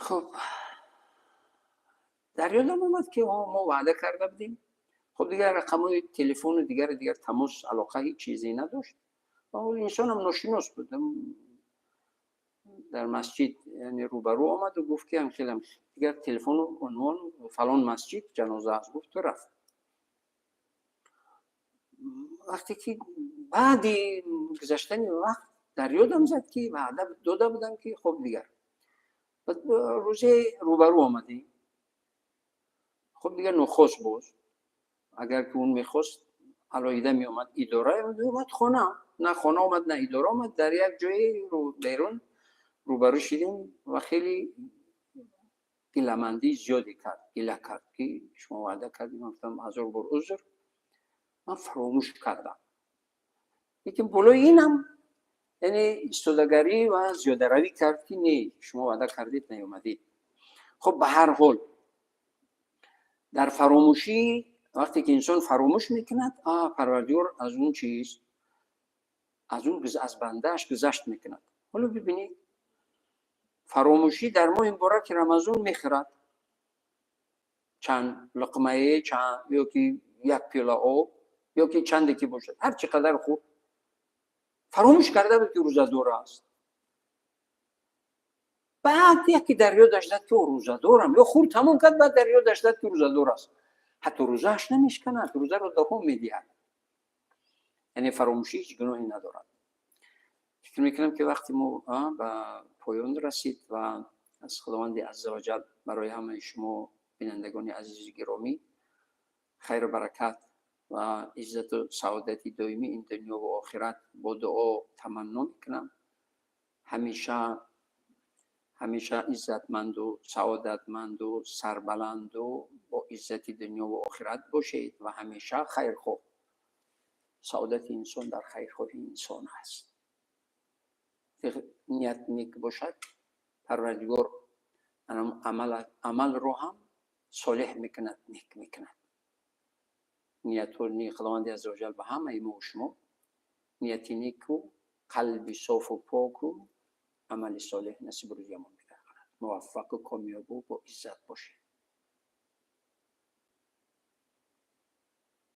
Хуб, дар ёдам омад, ки мо ваъда карда будем. Хуб, дигар рақамҳои телефону дигари дигар, тамос, алоқа, ҳеҷ чизе надошт. Инсонам ношинос буд. Дар масҷид, яъне, рӯбарӯ омаду гуфт, ки хелам дигар телефону унвон, фалон масҷид ҷаноза аст, гуфту рафт. Вақте ки баъди гузаштани вақт дар ёдам зад, ки ваъда дода будам, ки хуб, дигар рӯзе рӯбарӯ омадем. Хуб, дигар нохост боз, агар ки он мехост, алоҳида меомад идора, омад хона, на хона омад, на идора омад. Дар як ҷое берун рӯбарӯ шидем ва хеле гиламандии зиёде кард, гила кард, ки шумо ваъда кардем. Гуфтам: «Ҳазор бор узр, ман фаромӯш кардам». Лекин болои инам, яъне, истодагарӣ ва зиёдаравӣ кард, ки не, шумо ваъда кардед, наёмадед. Хуб, ба ҳар ҳол, дар фаромӯшӣ, вақте ки инсон фаромӯш мекунад, Парвардигор аз он чиз, аз он, аз бандааш гузашт мекунад. Ҳоло бибинед, фаромӯшӣ дар моҳи мубораки Рамазон мехӯрад чанд луқмае, чанд ё ки як пиёла об, ё ки чанде ки бошад, ҳар чӣ қадар хӯрд, фаромӯш карда буд, ки рӯзадор аст. Баъд яке дар ёдаш зад, ки рӯзадорам, ё хӯрд, тамом кард, баъд дар ёдаш зад, ки рӯзадор аст. Ҳатто рӯзааш намешканад, рӯзаро давом медиҳад. Яъне фаромӯшӣ ҳеҷ гуноҳе надорад. Фикр мекунам, ки вақти мо ба поён расид ва аз Худованди аззаваҷал барои ҳамаи шумо, бинандагони азизи гиромӣ, хайру баракат ва иззату саодати доимӣ ин дунё ва охират бо дуо таманно мекунам. Ҳамеша Ҳамеша иззатманду, саодатманду, сарбаланду бо иззати дунё ва охират бошед ва ҳамеша хайрхоҳ. Саодати инсон дар хайрхоҳии инсон аст. Ният нек бошад, Парвардигор амалро ҳам солеҳ мекунад, нек мекунад. Ниятҳои Худованди аззаваҷал ба ҳамаи мо шумо нияти неку, қалби софу поку, амали солеҳ насиб рӯзиямон бигардонад. Муваффақу комёбу бо иззат бошед.